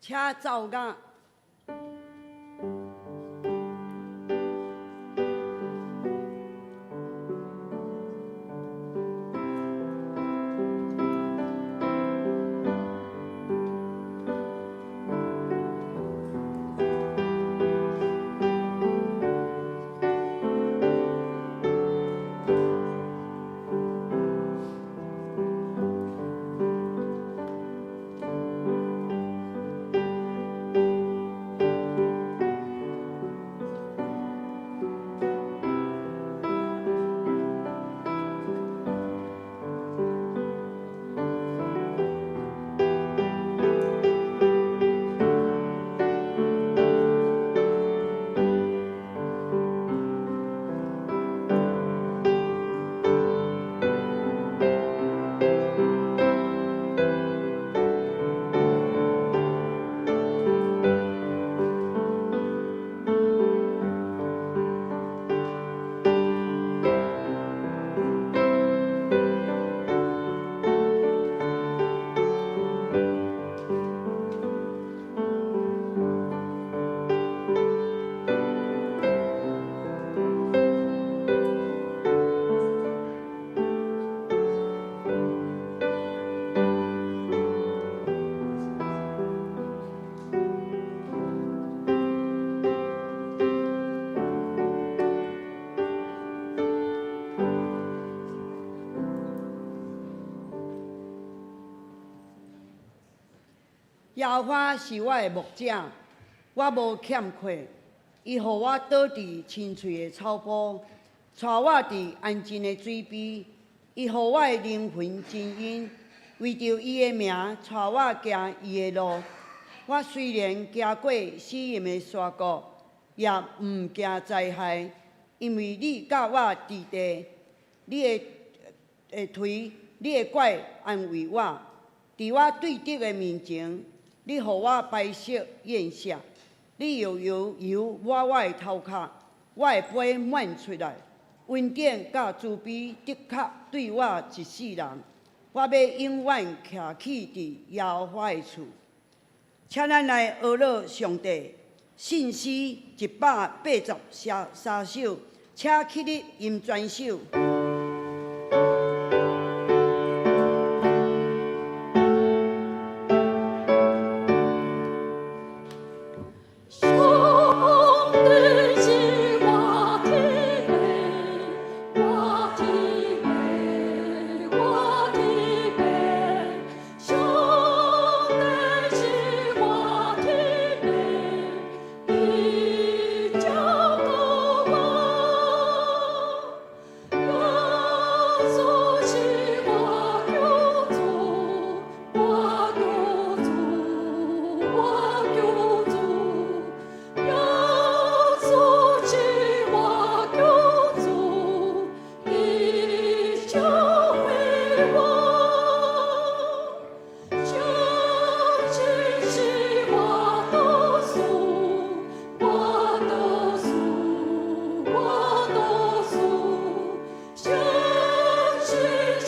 請奏樂。耶和華是我的牧者，我無欠缺。伊予我倒佇青翠的草坡，帶我佇安靜的水邊。伊予我的靈魂清飲，為著伊的名，帶我行伊的路。我雖然行過死蔭的山谷，也毋驚災害，因為你佮我佇地，你的槌，你的拐安慰我。佇我對敵的面前，你予我擺設宴席，你用油油抹我的頭殼，我的杯滿出來。恩典佮慈悲的確對我一世人，我欲永遠徛起佇耶和華的厝。請咱來學樂上帝，信詩183首，請起立吟全首。上帝是我天父，我天父，我天父。上帝是我天父，伊照顧我。耶穌是我救主，我救主，我救主。耶穌是我救主，伊教會我。聖經是我導師，我導師，我導師。聖經是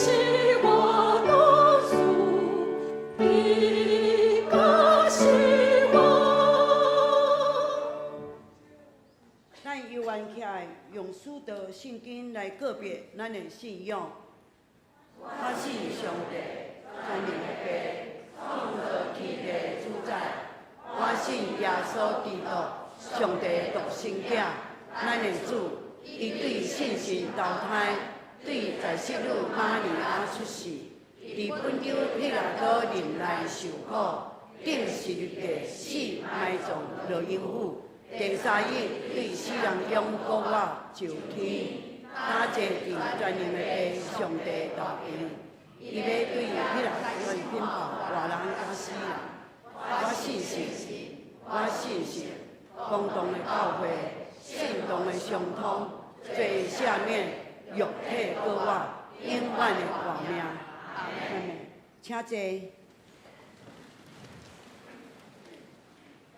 我導師，伊教示我。咱猶原起來，用使徒信經來告別咱的信仰。我信上帝，全能的父，創造天地的主宰。我信耶穌基督，上帝獨生囝，咱的主。伊對聖神投胎，對在聖女瑪利亞出世，佇本丟彼拉多忍耐受苦，釘十字架死埋葬落陰府。第三日對死人中復活上天，搭坐佇全能的父上帝頭前，伊欲對彼拉多審判活人佮死人。我信神，我信神，公同的教會，聖徒的相通，罪赦免，肉體復活，永遠的活命。阿們。請坐。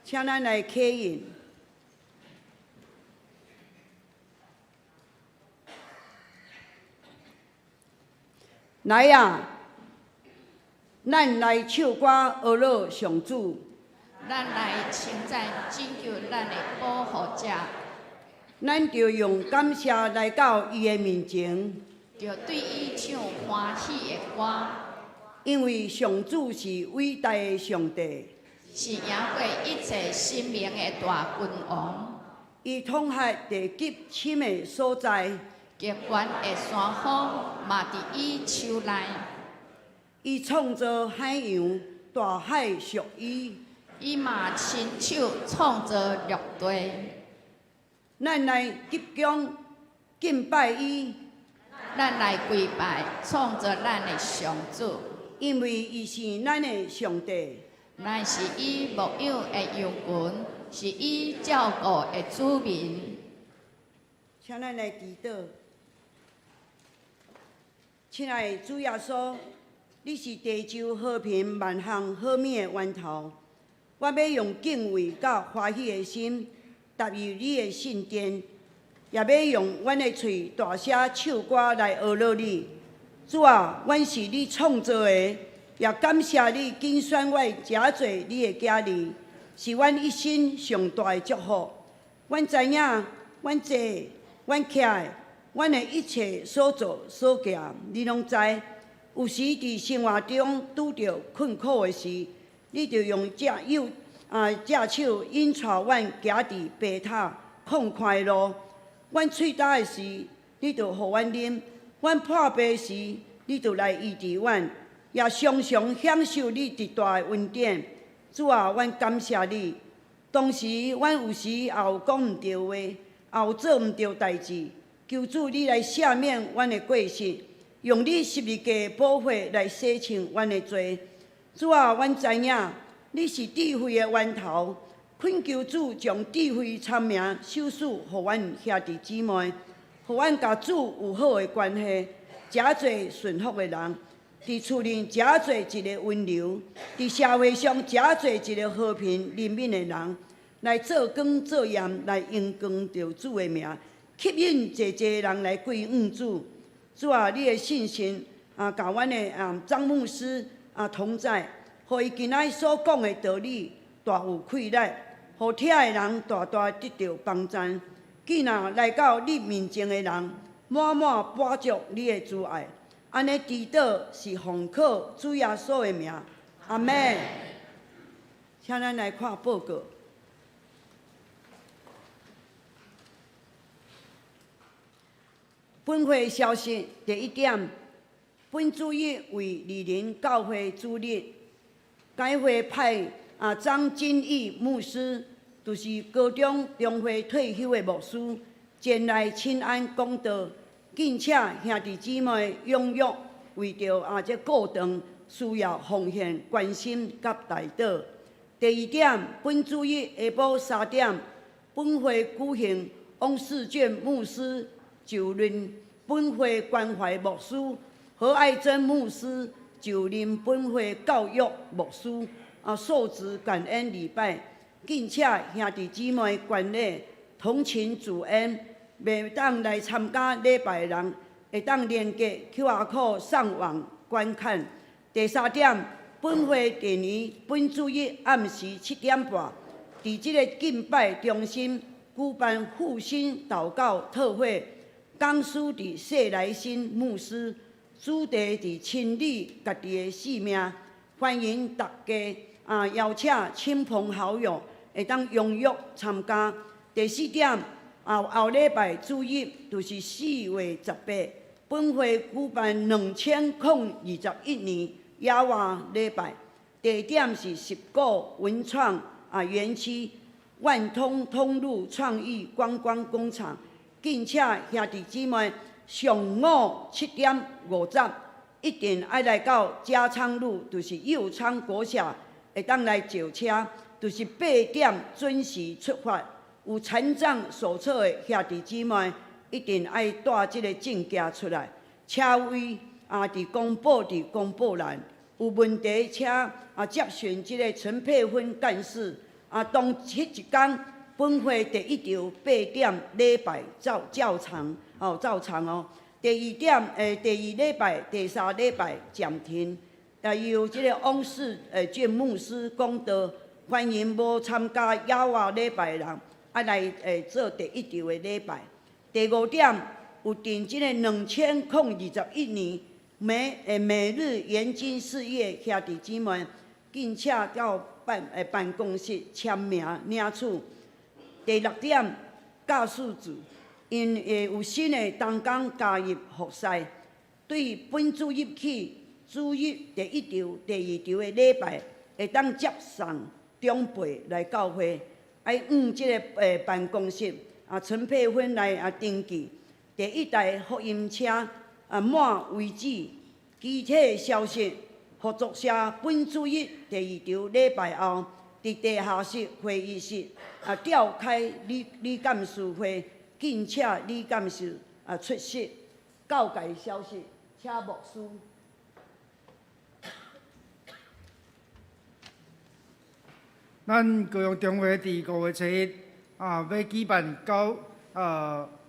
請咱來啟印。來啊，咱來唱歌學樂上主。咱來稱讚拯救咱的保護者。咱著用感謝來到伊的面前，著對伊唱歡喜的歌。因為上主是偉大的上帝，是贏過一切神明的大君王。伊統轄地極深的所在，極懸的山峰嘛佇伊手內。伊創造海洋，大海屬伊。伊嘛親手創造陸地。咱來鞠躬敬拜伊，咱來跪拜創造咱的上主，因為伊是咱的上帝。咱是伊牧養的羊群，是伊照顧的子民。請咱來祈禱。親愛的主耶穌，你是地球和平萬項好物的源頭。我欲用敬畏佮歡喜的心踏入你的聖殿，也欲用阮的喙大聲唱歌來呵咾你。主啊，阮是你創造的，也感謝你揀選阮成做你的囝兒，是阮一生上大的祝福。阮知影，阮坐，阮徛的，阮的一切所做所行，你攏知。有時佇生活中拄著困苦的時，你就用隻右啊隻手引帶阮行佇平坦曠寬的路。阮喙焦的時，你就予阮啉；阮破病時，你就來醫治阮。也常常享受你極大的恩典。主啊，阮感謝你。當時阮有時也有講毋對話，也有做毋對代誌，求主你來赦免阮的過失，用你十字架寶血來洗清阮的罪。主啊，阮知影你是智慧的源頭，懇求主將智慧、聰明、賞賜予阮兄弟姊妹，予阮佮主有好的關係，成做順服的人，佇厝裡成做一个溫柔，佇社會上成做一个和平憐憫的人，來做光做鹽，來榮光著主的名，吸引濟濟人來歸向主。主啊，你的信心啊，佮阮的啊張牧師啊同在，予伊今仔所講的道理大有氣力，予聽的人大大得著幫助。見若來到你面前的人，滿滿飽足你的慈愛。按呢祈禱是奉靠主耶穌的名，阿們。請咱來看報告。本會消息第一點，本主日為蒞林教會主日，該會派啊張金義牧師，就是高中中會退休的牧師，前來親諳講道。敬請兄弟姊妹踴躍，為著啊這過堂需要奉獻關心佮代禱。第二點，本主日下晡3點，本會舉行翁世俊牧師就任本會關懷牧師，何愛珍牧師就任本會教育牧師啊，受職感恩禮拜，敬請兄弟姊妹觀禮，同慶主恩。袂當來參加禮拜的人，會當連結 QR code 上網觀看。第三點，本會定於本主日暗時7點半，佇這個敬拜中心舉辦復興禱告特會，講師佇謝來新牧師，主題佇清理家己的性命，歡迎大家啊邀請親朋好友會當踴躍參加。第四點，後後禮拜主日就是4月18，本會舉辦2021年野外禮拜，地點是十鼓文創啊園區萬通通路創意觀光工廠，敬請兄弟姊妹上午7點50，一定愛來到加昌路，就是右昌國小，會當來召車，就是8點準時出發。有殘障手冊的兄弟姊妹，一定愛帶這个證件出來。車位啊，佇公布佇公布欄，有問題請啊接詢這个陳佩芬幹事。啊，當彼一工本會第一場8點禮拜照照常哦，照常哦。第二點第二禮拜、第三禮拜暫停。啊，由這个翁世俊牧師講道。歡迎無參加野外禮拜的人，愛來做第一場的禮拜。第五點，有佇這个2021年每日研經事業兄弟姊妹，敬請到辦公室簽名領取。第六點，教士組𪜶會有新的同工加入服侍，對本主日起，主日第一場、第二場的禮拜，會當接送長輩來教會，愛往這个辦公室陳佩芬來登記。第一台福音車滿為止。具體消息，合作社本主日第二場禮拜後，佇地下室會議室召開理監事會，敬請理監事出席。教界消息，請牧師。咱高雄中會佇5月7日欲舉辦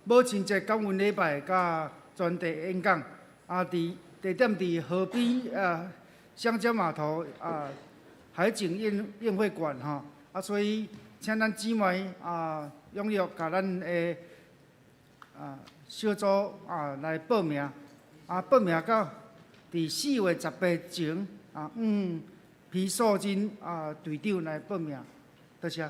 母親節感恩禮拜佮專題演講，佇地點佇河邊香蕉碼頭海景宴會館吼，所以請咱姊妹踴躍共咱的小組來報名，報名到佇4月18前向皮素珍隊長來報名，多謝。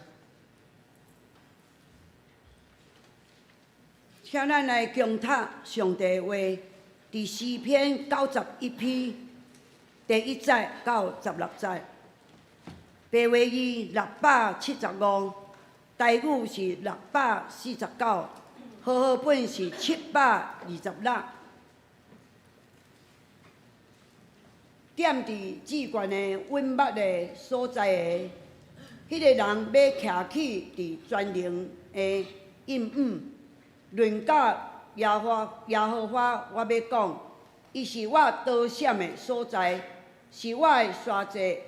請咱來恭讀上帝話，佇詩篇91篇第1節到16節，白話字675，台語是649，和合本是726。踮佇至懸的隱密的所在的，彼个人欲徛起佇全能的蔭掩。論到耶和華，我欲講，伊是我逃閃的所在，是我的山寨，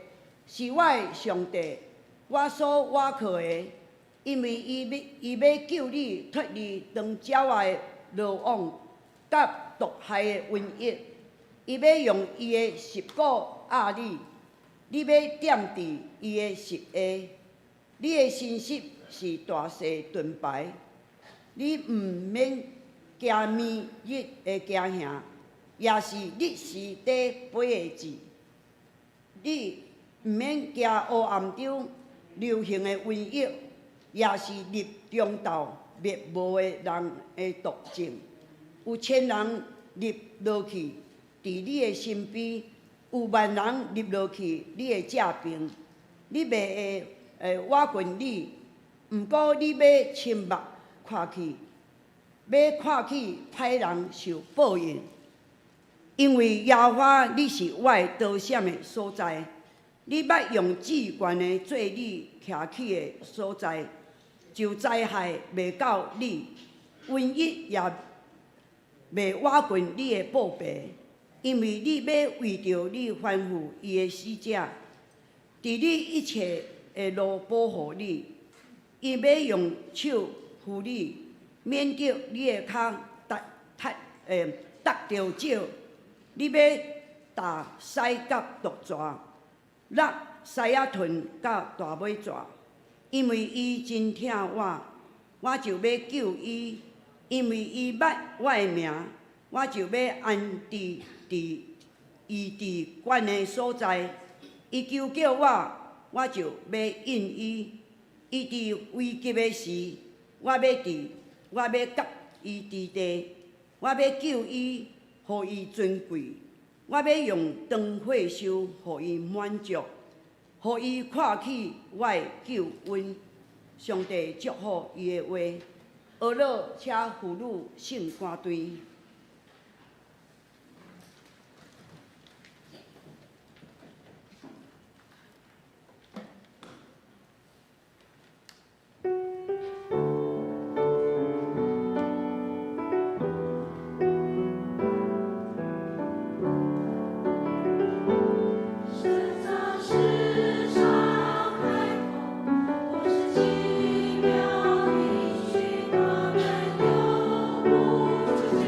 是我的上帝，我所倚靠的。因為伊欲救你脫離長鳥仔的羅網，佮毒害的瘟疫。伊欲用伊的肋骨壓你，你欲踮佇伊的翼下。你的信實是大勢盾牌。你毋免驚暝日的驚嚇，也是日時底飛的箭。你毋免驚黑暗中流行的瘟疫，也是日中晝滅無的人的毒症。有千人入落去，佇你的身邊；有萬人入落去，你的正邊。你袂會倚近你，毋過你欲親目看去，欲看去歹人受報應，因為耶和華你是我的逃閃的所在，你捌用至懸的做你徛起的所在，就災害袂到你，瘟疫也袂倚近你的布棚，因為你欲為著你吩咐伊的使者，佇你一切的路保護你，伊欲用手扶你，免得你的跤踏踏踏著石。你欲踏獅佮毒蛇，橐獅仔豚佮大尾蛇。因為伊真疼我，我就欲救伊；因為伊捌我的名，我就欲安置佇伊佇懸的所在。伊求叫我，我就欲應伊。伊佇危急的時，我欲佮伊佇地，我欲救伊，予伊尊貴。我欲用長歲壽予伊滿足，予伊看起我的救恩。上帝祝福伊的話。呵咾，請婦女聖歌隊。神在世上開口，不是奇妙應許，他們又不知見。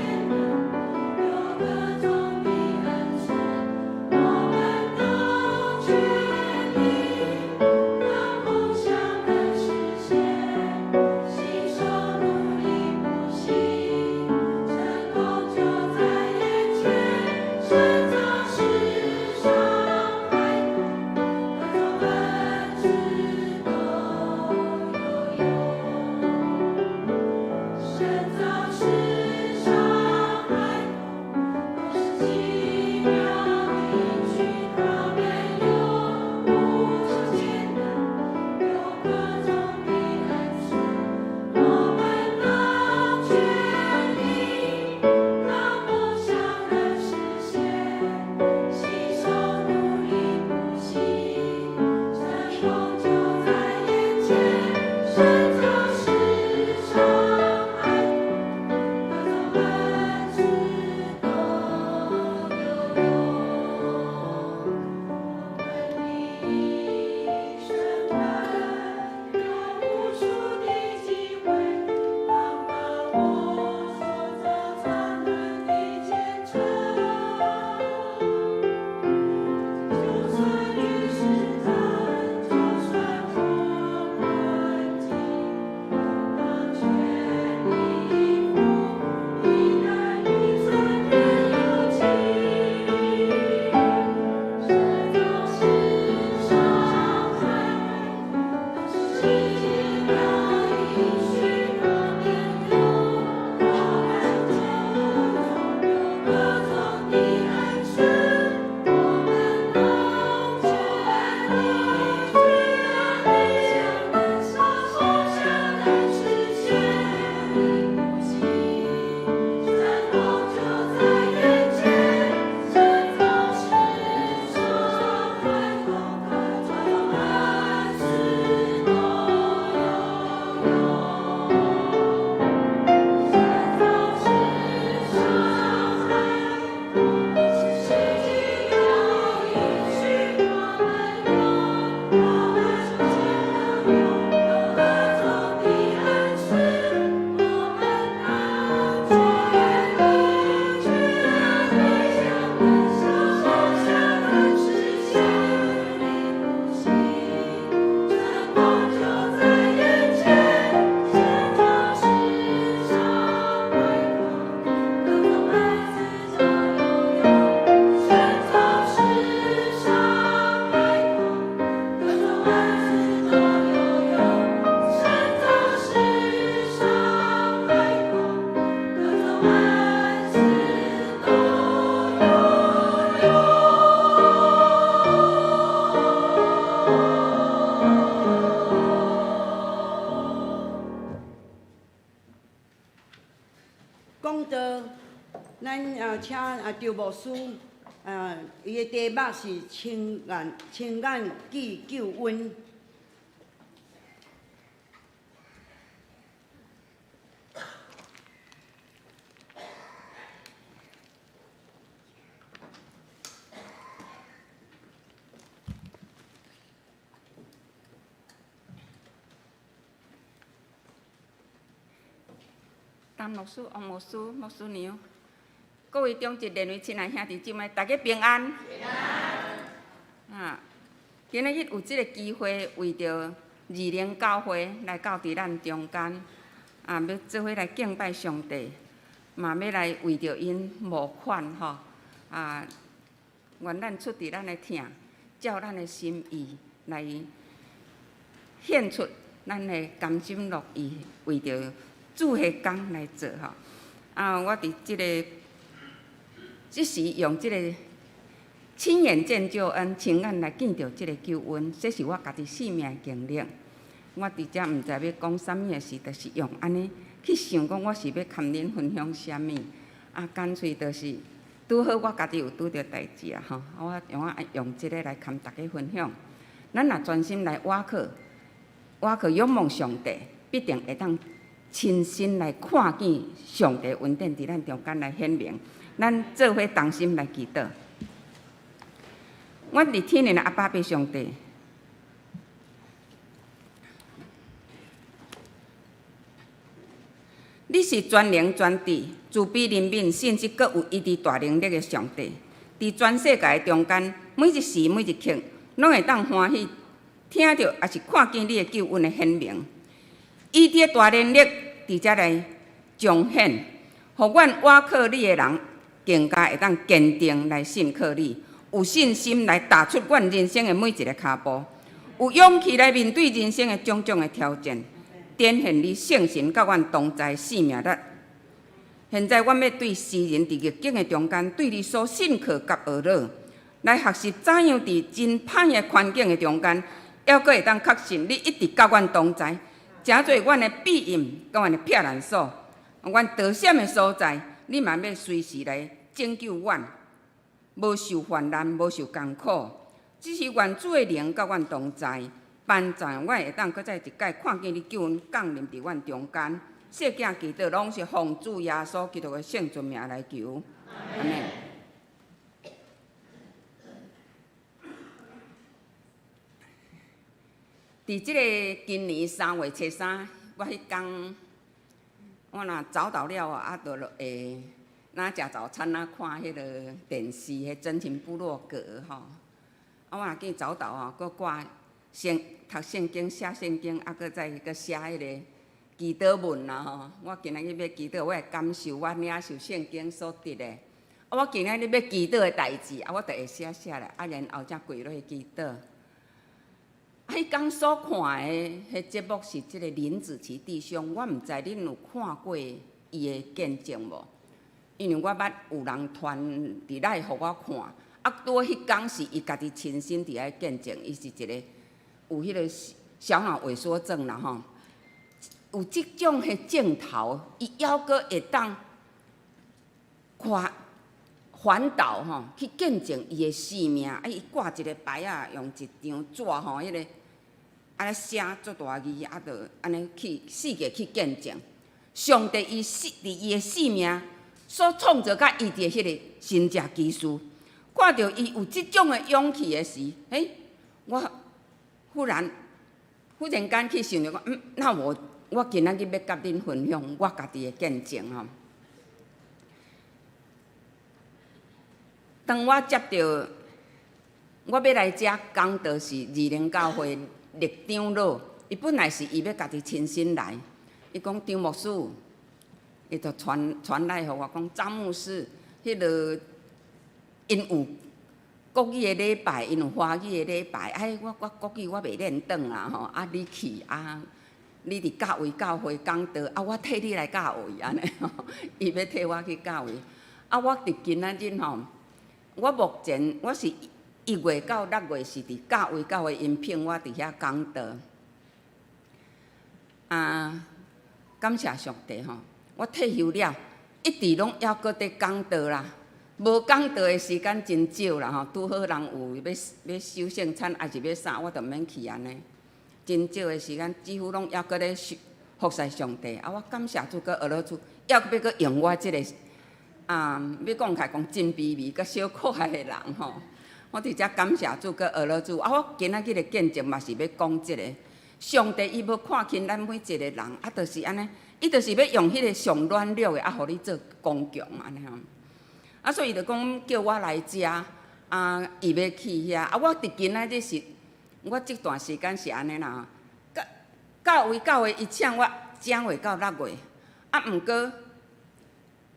講道，咱請張牧師，伊的題目是親眼見救恩。陳牧師、王牧師、牧師娘，各位長執連位親愛兄弟姊妹，大家平安。平安。啊，今仔日有這个機會，為著二靈教會來到佇咱中間，啊，欲做伙來敬拜上帝，嘛欲來為著𪜶募款吼，啊，願咱出佇咱的疼，照咱的心意來獻出咱的甘心樂意，為著主彼工來做吼。啊，我佇這个這時用這个親眼見救恩，親眼來見著這个救恩，這是我家己生命的經歷。我佇遮毋知欲講啥物的時，就是用按呢去想講，我是欲共恁分享啥物。啊，乾脆就是拄好我家己有拄著代誌啊吼，我用啊用這个來共大家分享。咱若專心來倚靠，倚靠仰望上帝，必定會當親身來看見上帝恩典佇咱中間來顯明。咱做伙同心來祈禱。阮佇天的阿爸父上帝，你是全能全智、慈悲憐憫，甚至閣有醫治大能力的上帝。佇全世界的中間，每一時每一刻，攏會當歡喜聽著，抑是看見你的救恩的顯明。醫治的大能力佇遮來彰顯，予阮倚靠你的人更加會當堅定來信靠你，有信心來踏出阮人生的每一个跤步，有勇氣來面對人生的種種的挑戰，展現你聖神佮阮同在生命力。現在，阮欲對世人佇逆境的中間，對你所信靠佮學樂，來學習怎樣佇真歹的環境的中間，猶閣會當確信你一直佮阮同在，成做阮的庇蔭佮阮的避難所，阮逃險的所在，你嘛欲隨時來拯救阮，無受患難，無受艱苦，只是願主的靈佮阮同在，幫助阮會當閣再一擺看見你救恩降臨佇阮中間。細囝祈禱攏是奉主耶穌基督的聖尊名來求，阿們。佇這个今年3月初3，我彼工我若早禱了啊，就會若食早餐啊，看彼个電視，彼真情部落格吼。啊，我若見早禱吼，閣掛聖讀聖經、寫聖經，啊，閣再閣寫彼个祈禱文啦吼。我今仔日欲祈禱，我的感受，我領受聖經所得的。啊，我今仔日欲祈禱的代誌，啊，我就會寫寫來，啊，然後才跪落去祈禱。啊，彼工所看的彼節目是這个林子琪弟兄，我毋知恁有看過伊的見證無？因為我捌有人傳佇來予我看，啊，拄好彼工是伊家己親身佇遐見證，伊是一个有彼个小腦萎縮症啦吼，有這種的症頭，伊猶閣會當環環島吼去見證伊的生命，啊，伊掛一个牌仔，用一張紙吼，彼个按呢寫足大字，啊，就按呢去四界去見證。上帝伊生佇伊的生命所創造佮醫治的彼个神蹟奇事，看著伊有這種的勇氣的時，欸，我忽然忽然間去想著講，那我我今仔日欲佮恁分享我家己的見證吼。當我接著我欲來遮講道是二靈教會陸長老，伊本來是伊欲家己親身來，伊講張牧師，伊就傳傳來予我講，張牧師，彼个𪜶有國語的禮拜，𪜶有華語的禮拜，哎，我我國語我袂練轉啦吼，啊你去啊，你佇教會教會講道，啊我替你來教會按呢，伊欲替我去教會，啊我佇今仔日吼。我目前我是1月到6月是佇教會教會𪜶聘我佇遐講道。啊，感謝上帝吼！我退休了，一直攏猶閣佇講道啦，無講道的時間真少啦吼，拄好人有欲守聖餐，抑是欲啥，我就免去按呢。真少的時間，幾乎攏猶閣咧服侍上帝。啊，我感謝主，閣學落主，猶閣欲閣用我這個啊，欲講起來講真卑微、閣小可愛的人吼。我佇遮感謝主，閣學落主。啊，我今仔日的見證嘛是欲講這個。上帝伊無看輕咱每一個人，啊，就是按呢，伊就是欲用彼個上軟弱的，啊，予你做剛強按呢吼。啊，所以伊就講叫我來遮，啊，伊欲去遐。啊，我佇今仔日是，我這段時間是按呢啦。教會教會伊請我請袂到6月，啊，毋過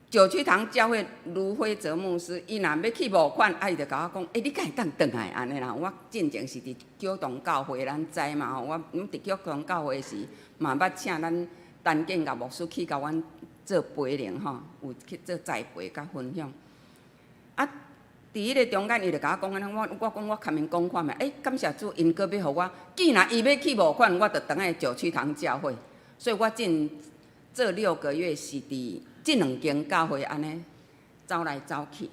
九曲堂教會盧輝哲牧師，伊若欲去募款，啊，伊就共我講，欸，你敢會當轉來按呢啦？我進前是佇九洞教會，咱知嘛吼？我阮佇九洞教會時，嘛捌請咱陳建國牧師去共阮做培靈吼，有去做栽培佮分享。啊，佇彼個中間，伊就共我講按呢，我講我共𪜶講看覓，欸，感謝主，𪜶閣欲予我，既然伊欲去募款，我就轉來九曲堂教會。所以我進這6個月是佇這兩間教會按呢走來走去。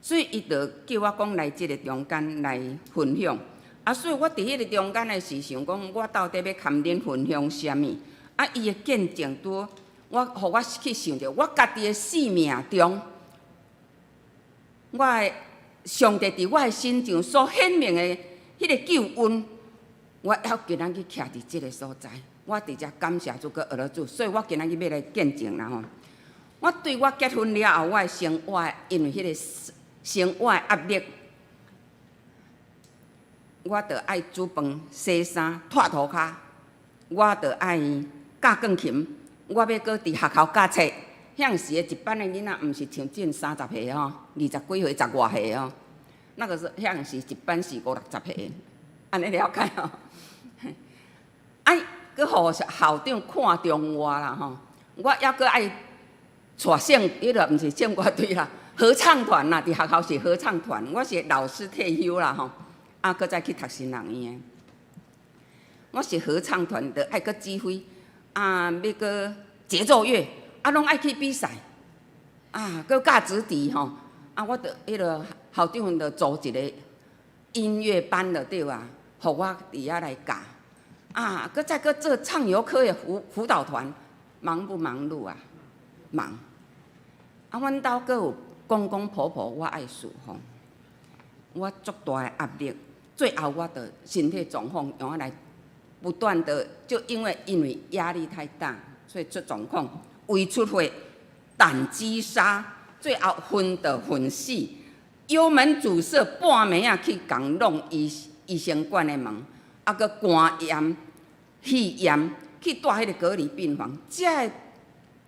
所以伊就叫我講來這個中間來分享。啊，所以我佇彼個中間的時想講，我到底欲共恁分享啥物？啊，伊的見證拄，我予我去想著，我家己的生命中，我的上帝佇我的身上所顯明的彼個救恩，我猶今仔日徛佇這個所在，我佇遮感謝主，閣學落主，所以我今仔日欲來見證啦吼。我對我結婚了後，我的生活因為彼個生活的壓力，我著愛煮飯、洗衫、拖塗跤，我著愛教鋼琴，我欲閣佇學校教冊。彼時的一班的囡仔，毋是像這30歲吼，20幾歲、10外歲吼。那個是彼時一班是五六十歲，按呢了解吼。啊，閣予校長看中我啦吼，我猶閣愛帶聖，彼個毋是聖歌隊啦，合唱團啦，佇學校是合唱團，我是老師退休啦吼，啊，閣再去讀新人院。我是合唱團，著愛閣指揮，啊，欲閣節奏樂，啊，攏愛去比賽，啊，閣教直笛吼，啊，我著彼個校長就組一個音樂班就對啊，予我佇遐來教，啊，閣再閣做唱遊科的輔導團，忙不忙碌啊？忙。啊，阮兜閣有公公婆婆，我愛侍奉，我足大的壓力，最後我著身體狀況用我來不斷的，就因為壓力太大，所以出狀況，胃出血、膽積沙，最後昏著昏死，幽門阻塞，半暝仔去共弄醫生館的門，啊，閣肝炎、肺炎，去蹛彼個隔離病房，這个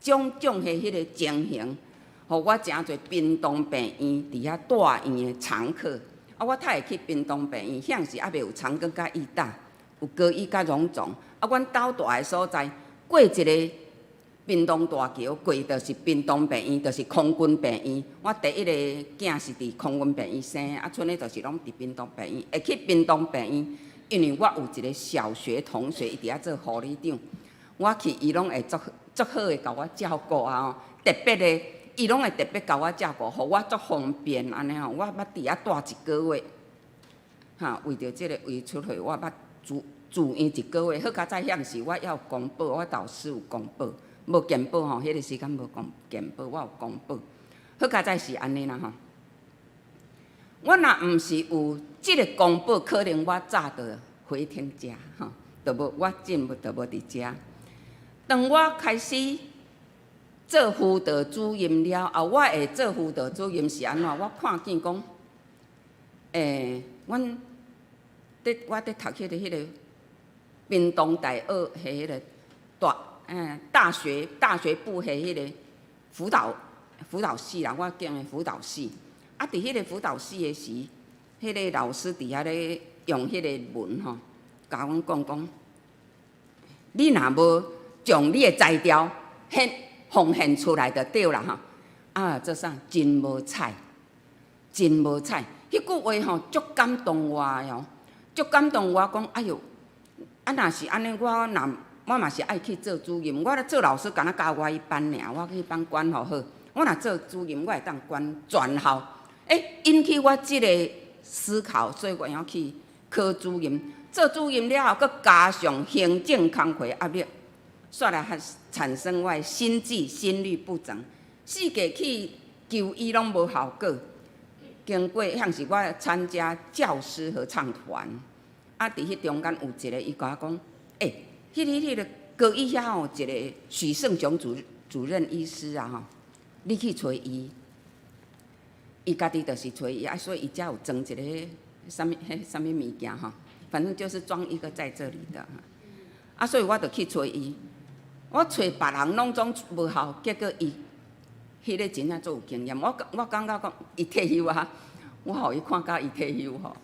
種種的彼個情形，予我誠濟屏東病院佇遐蹛院的常客。啊，我較會去屏東病院，彼時猶未有長庚佮義大，有高醫佮榮總。啊，阮兜蹛的所在，過一個屏東大橋，過就是屏東病院，就是空軍病院。我第一個囝是佇空軍病院生，啊，賰的就是攏佇屏東病院。會去屏東病院，因為我有一個小學同學，伊佇遐做護理長，我去伊攏會足足好的共我照顧啊吼，特別的，伊攏會特別共我照顧，予我足方便按呢吼。我捌佇遐蹛一個月，哈，為著這個胃出血，我捌住院一個月。好佳哉，彼時我猶有公保，我導師有公保，無健保吼，彼個時間無公健保，我有公保。好佳哉是按呢啦吼。我若毋是有這個公保，可能我早就回天家吼，就無我進無就無佇遮。當我開始做輔導主任了後，我會做輔導主任是按怎？我看見講，阮佇我佇讀彼個屏東大學彼個大大學部彼個輔導系啦，我講的輔導系。啊，佇彼個輔導系的時，彼個老師佇遐咧用彼個文吼，共阮講講，你若無將你的才調獻奉獻出來就對啦吼。啊，這啥真無彩，真無彩。彼句話吼，足感動我的哦，足感動我講，哎喲，啊若是按呢，我若我嘛是愛去做主任，我咧做老師，敢若教我一班爾，我去班管予好。我若做主任，我會當管全校。欸，引起我這个思考，所以我會去考主任。做主任了後，閣加上行政工課壓力，煞來還產生我的心悸、心律不整，四界去求醫攏無效果。經過向是我參加教師合唱團，啊，佇彼中間有一个伊共我講，欸，彼个高醫遐吼，一个許勝雄主任醫師啊吼，你去揣伊，伊家己就是揣伊啊，所以伊才有裝一个啥物彼啥物物件吼，反正就是裝一個在這裡的。啊，所以我就去揣伊，我揣別人攏總無效，結果伊彼个真正足有經驗。我感覺講伊退休啊，我予伊看甲伊退休吼，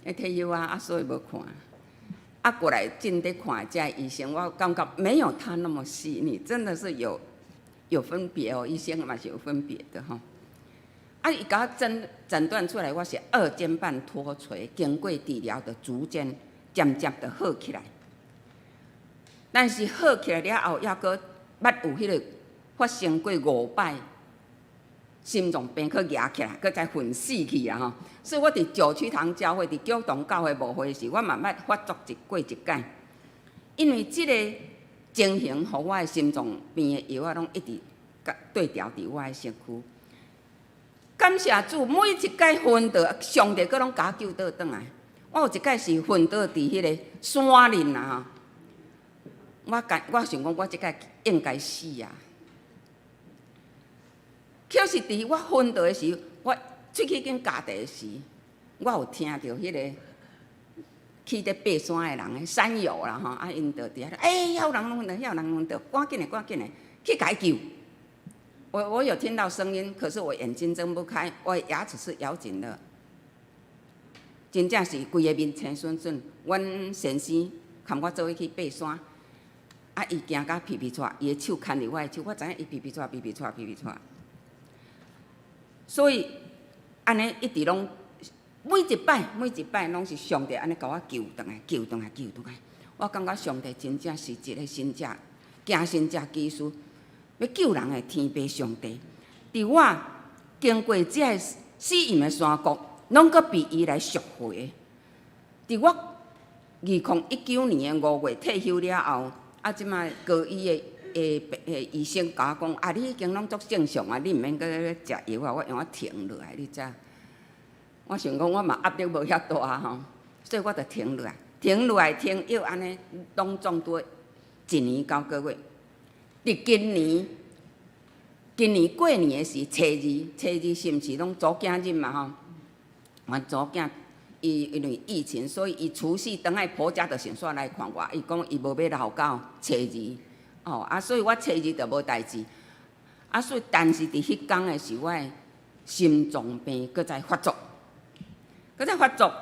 伊退休啊，啊所以無看。啊，過來進佇看這醫生，我感覺沒有他那麼細膩，真的是有分別哦，醫生嘛是有分別的吼。啊，伊共我診斷出來，我是二尖瓣脫垂，經過治療就逐漸漸漸就好起來。但是好起來了後，猶閣捌有彼个發生過五擺心臟病，閣夯起來，閣再昏死去啊吼！所以我佇九曲堂教會，佇九棟教會牧會時，我嘛捌發作一過一擺。因為這个情形，予我的心臟病的藥仔攏一直佮對調佇我的身軀。感謝主，每一擺昏倒，上帝閣攏共我救倒轉來。我有一擺是昏倒佇彼个山裡啊！我想講，我這擺應該死啊！可是佇我昏倒的時，我喙齒緊咬著的時，我有聽著彼个去咧爬山的人的山友啦吼，啊，𪜶就佇遐，欸，遐有人昏倒，遐有人昏倒，趕緊的，趕緊的，去共伊救。我有聽到聲音，可是我眼睛睜不開，我牙齒是咬緊的，真正是規个面青筍筍。阮先生含我做伙去爬山，啊，伊行甲皮皮掣，伊的手牽佇我的手，我知影伊皮皮掣，皮皮掣，皮皮掣。所以按呢一直攏每一擺每一擺攏是上帝按呢共我救轉來，救轉來，救轉來。我感覺上帝真正是一個神跡，行神跡奇事，欲救人的天父上帝。佇我經過這个死蔭的山谷，攏閣被伊來贖回。佇我2019年5月退休了後，啊，這擺高醫的醫生共我講，啊，你已經攏足正常啊，你毋免閣食藥啊，我用我停落來，你知？我想講我嘛壓力無遐大吼，所以我就停落來，停落來停藥按呢，攏總拄一年九個月。佇今年，今年過年的時，初二，初二是毋是攏祖囝日嘛吼？阮祖囝伊因為疫情，所以伊除夕轉來婆家就先煞來看我。伊講伊無欲留到初二，哦啊，所以我初二就無代誌。啊，所以但是佇彼工的時，我的心臟病閣再發作，閣再發作，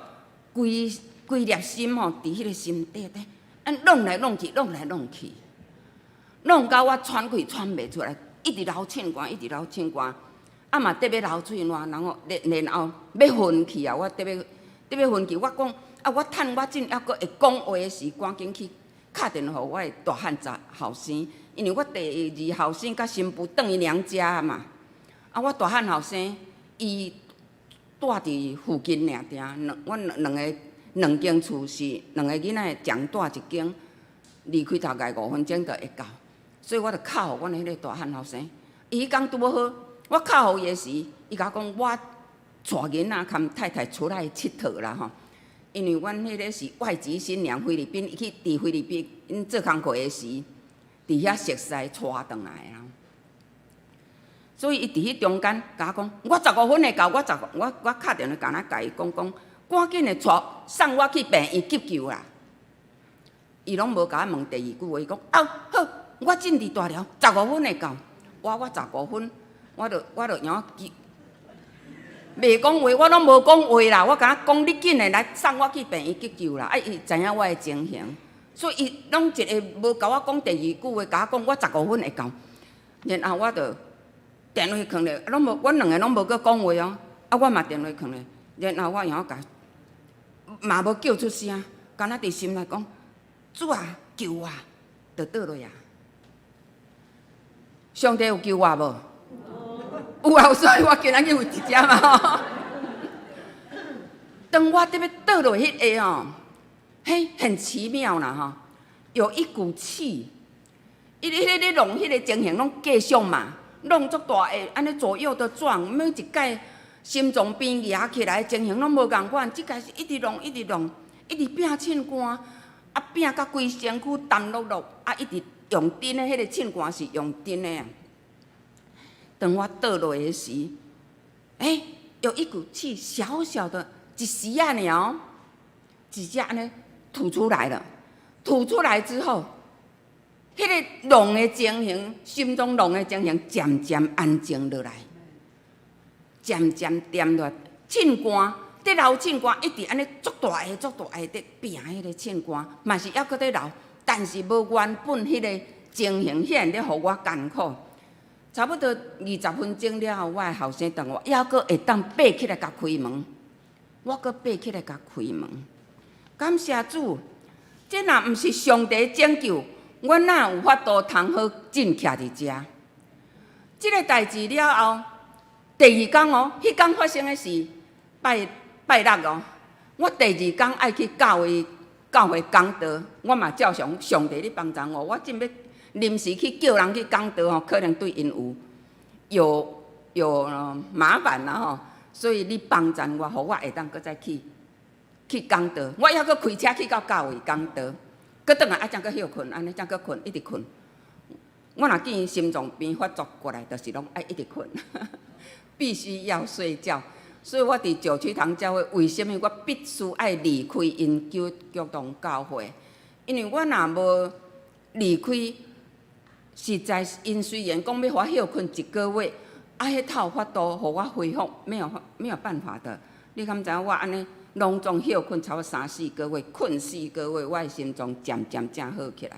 規規粒心吼，佇彼个心底底，按弄來弄去，弄來弄去，弄到我喘氣喘袂出來，一直流凊汗，一直流凊汗，啊嘛得欲流喙瀾，然後然後欲昏去啊！我得欲得欲昏去，我講啊，我趁我真猶閣會講話的時，趕緊去敲電話予我的大漢查後生，因為我第二後生佮新婦轉去娘家嘛。啊，我大漢後生伊蹛佇附近爾爾，兩阮兩個兩間厝是兩個囡仔仝蹛一間，離開大概5分鐘就會到，所以我就敲予阮彼個大漢後生。伊彼工拄好，我敲予伊的時，伊共我講我帶囡仔含太太出來𨑨迌啦吼，因為阮彼個是外籍新娘，菲律賓，伊去佇菲律賓做工課的時，佇遐熟似帶轉來啊。所以伊佇彼中間共我講，我十五分會到，我十我我敲電話共咱共伊講講，趕緊的帶送我去病院急救啦。伊攏無共我問第二句話，伊講哦好，我進佇大寮，十五分會到。我十五分，我就用記，袂講話，我攏無講話啦。我共伊講，你緊的來送我去病院急救啦。啊，伊知影我的情形，所以伊攏一个無共我講第二句話，共我講我十五分會到。然後我就電話囥咧，攏無，阮兩个攏無閣講話哦。啊，我嘛電話囥咧，然後我用共嘛無叫出聲，干焦佇心內講：主啊，救我！就倒落啊！上帝有救我無？有啊，所以我今仔日有佇遮嘛。當我欲倒落彼下吼，嘿，很奇妙啦吼，有一股氣，伊彼咧弄彼個情形攏繼續嘛，弄足大下，按呢左右的撞，每一擺心臟病壓起來情形攏無仝款，這擺是一直弄，一直弄，一直拚凊汗，啊拚甲規身軀澹漉漉，啊一直用震的，彼個凊汗是用震的啊。當我倒落的時，欸，有一股氣，小小的，一絲仔爾哦，一隻按呢吐出來了。吐出來之後，彼個弄的情形，心臟弄的情形，漸漸安靜落來，漸漸恬落來。凊汗，佇流凊汗，一直按呢足大下、足大下佇拚彼個凊汗，嘛是猶閣佇流，但是無原本彼個情形遐爾咧予我艱苦。差不多20分鐘了後，我的後生同學猶閣會當爬起來共開門，我閣爬起來共開門。感謝主，這若毋是上帝拯救，我哪有法度通好進徛佇遮？這個代誌了後，第二工哦，彼工發生的是拜拜六哦。我第二工愛去教會教會講道，我嘛照常上帝你幫助我，我正欲臨時去叫人去講道吼，可能對𪜶有麻煩啦吼，所以你幫贊我，予我會當閣再去去講道。我猶閣開車去到教會講道，閣轉來啊，才閣歇睏，按呢才閣睏，一直睏。我若見心臟病發作過來，就是攏愛一直睏，必須要睡覺。所以我佇九曲堂教會，為啥物我必須愛離開𪜶基督堂教會？因為我若無離開，實在𪜶雖然講欲予我歇睏一個月，啊，彼透法度予我恢復，沒有辦法的。你敢知影我按呢攏總歇睏差不多三四個月，睏四個月，我的心臟漸漸才好起來。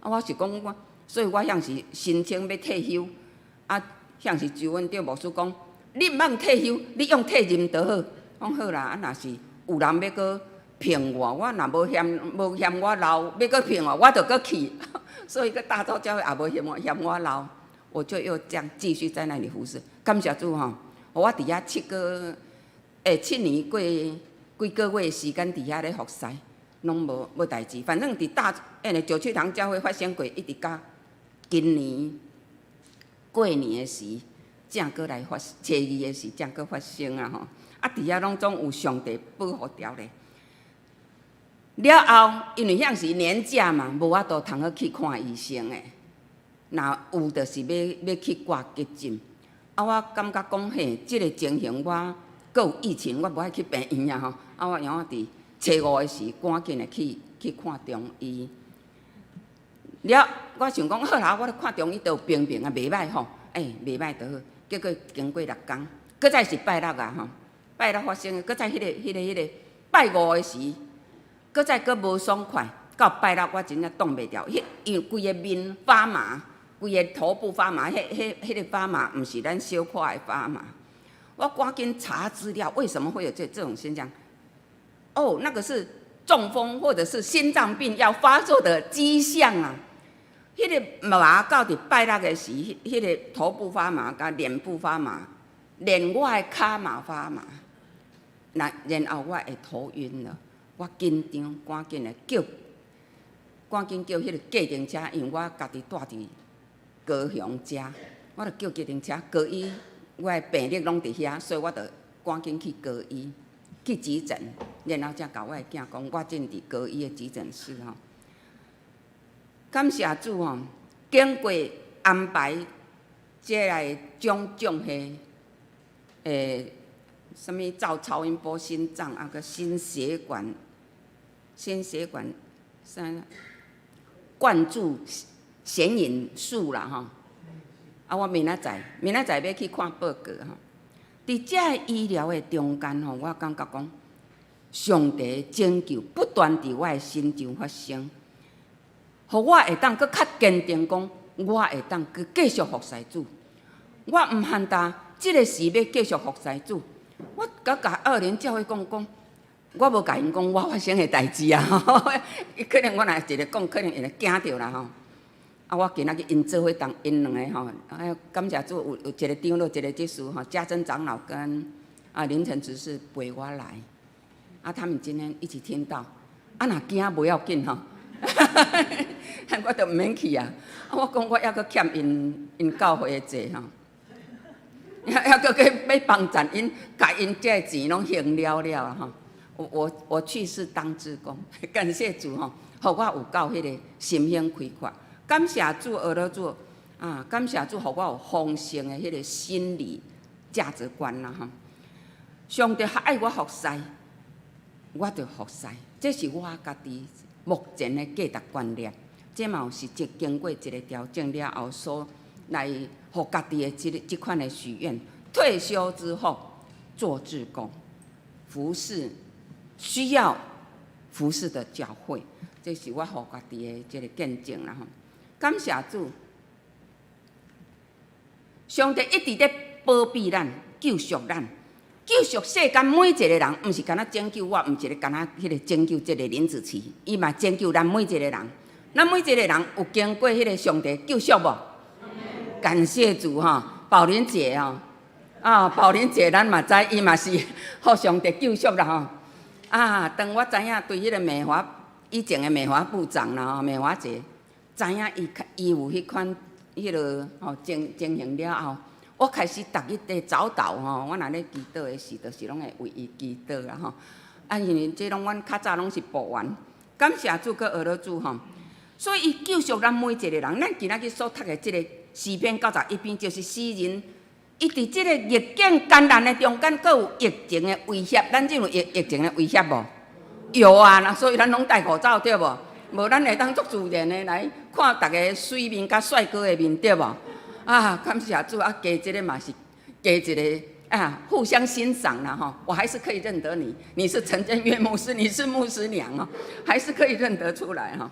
啊，我是講我，所以我向時申請欲退休，啊，向時周阮長牧師講，你毋免退休，你用退任就好。講好啦，啊，若是有人欲閣聘我，我若無嫌我老，欲閣聘我，我就閣去。所以閣大洲教會也無嫌我老，我就又這樣繼續在那裡服侍。感謝主吼，我佇遐7年過幾個月時間佇遐咧服侍，攏無代誌。反正佇大九曲堂教會發生過，一直到今年過年的時，才閣來發，初二的時才閣發生啊吼。啊，佇遐攏總有上帝保護條咧。了後，因為向時年假嘛，無法度通好去看醫生的。若有，就是欲去掛急診。啊，我感覺講嘿，這個情形我閣有疫情，我無愛去病院啊吼。啊，我然後佇初五的時，趕緊的去看中醫。了，我想講好啦，我咧看中醫都有平平啊，袂䆀吼，欸，袂䆀就好。結果經過六工，閣再是拜六啊吼，拜六發生的，閣再彼個拜五的時，閣再閣無爽快，到拜六我真正擋袂牢，彼因為規个面發麻，規个頭部發麻，彼個發麻毋是咱小可的發麻。我趕緊查資料，為什麼會有這種現象？哦，那個是中風或者是心臟病要發作的跡象啊！彼個麻到佇拜六的時，彼個頭部發麻，佮臉部發麻，連我的跤嘛發麻。那然後我會頭暈了，我緊張，趕緊的叫，趕緊叫彼個計程車，因為我家己蹛佇高雄遮，我就叫計程車。高醫我的病歷攏佇遐，所以我就趕緊去高醫去急診，然後才共我的囝講，我正佇高醫的急診室吼。感謝主吼，經過安排這個種種的啥物照超音波心臟啊，閣心血管啥灌注顯影術啦吼。啊，我明仔載明仔載欲去看報告吼。佇這个醫療的中間吼，我感覺講上帝拯救不斷佇我的身上發生，予我會當閣較堅定講，我會當閣繼續服侍主。我毋限焦這個時欲繼續服侍主，我閣共二年教會講講，我無共𪜶講我發生的代誌啊，可能我若一个講，可能會驚著啦吼。啊，我今仔日𪜶做伙同𪜶兩个吼，啊，感謝主有一个長老，一個執事吼，家珍長老跟林晨執事陪我來，啊，他們今天一起聽到，啊，若驚無要緊吼，我就毋免去啊。啊，我講我猶閣欠𪜶教會的債吼，猶閣去欲幫贊𪜶，共𪜶這个錢攏還了了啊吼。我去是當志工，感謝主吼，予我有夠彼个心胸開闊。感謝主，阿羅主啊！感謝主，予我有豐盛的彼个心理價值觀啦吼。上帝愛我服侍，我就服侍，這是我家己目前的價值觀念。這嘛有實際經過一个調整了後，所來予家己的這款的許願。退休之後做志工，服侍需要服侍的教會，這是我予家己的這个見證啦吼。感謝主，上帝一直咧保庇咱、救贖咱、救贖世間每一個人，毋是干焦拯救我，毋是咧干焦彼个拯救這个林子琪，伊嘛拯救咱每一個人。咱每一個人有經過彼个上帝救贖無？感謝主吼，寶玲姐吼，啊，寶玲姐，咱嘛知伊嘛是予上帝救贖啦吼。啊，當我知影對彼个美華以前的美華部長啦吼，美華姐。知影伊有彼款彼落吼情形了後，我開始逐日咧早禱吼，我若咧祈禱的時，就是攏會為伊祈禱啦吼。啊，因為這攏阮較早攏是部員，感謝主閣阿羅主吼。所以伊救贖咱每一個人。咱今仔日所讀的這個詩篇91篇，就是詩人伊佇這個逆境艱難的中間，閣有疫情的威脅。咱這有疫情的威脅無？有啊，所以咱攏戴口罩對無？無咱會當足自然的來看逐个媠面佮帥哥的面對無？啊，感謝主啊，加這个嘛是加一个啊，互相欣賞啦吼。我還是可以認得你，你是陳建岳牧師，你是牧師娘哦，還是可以認得出來吼。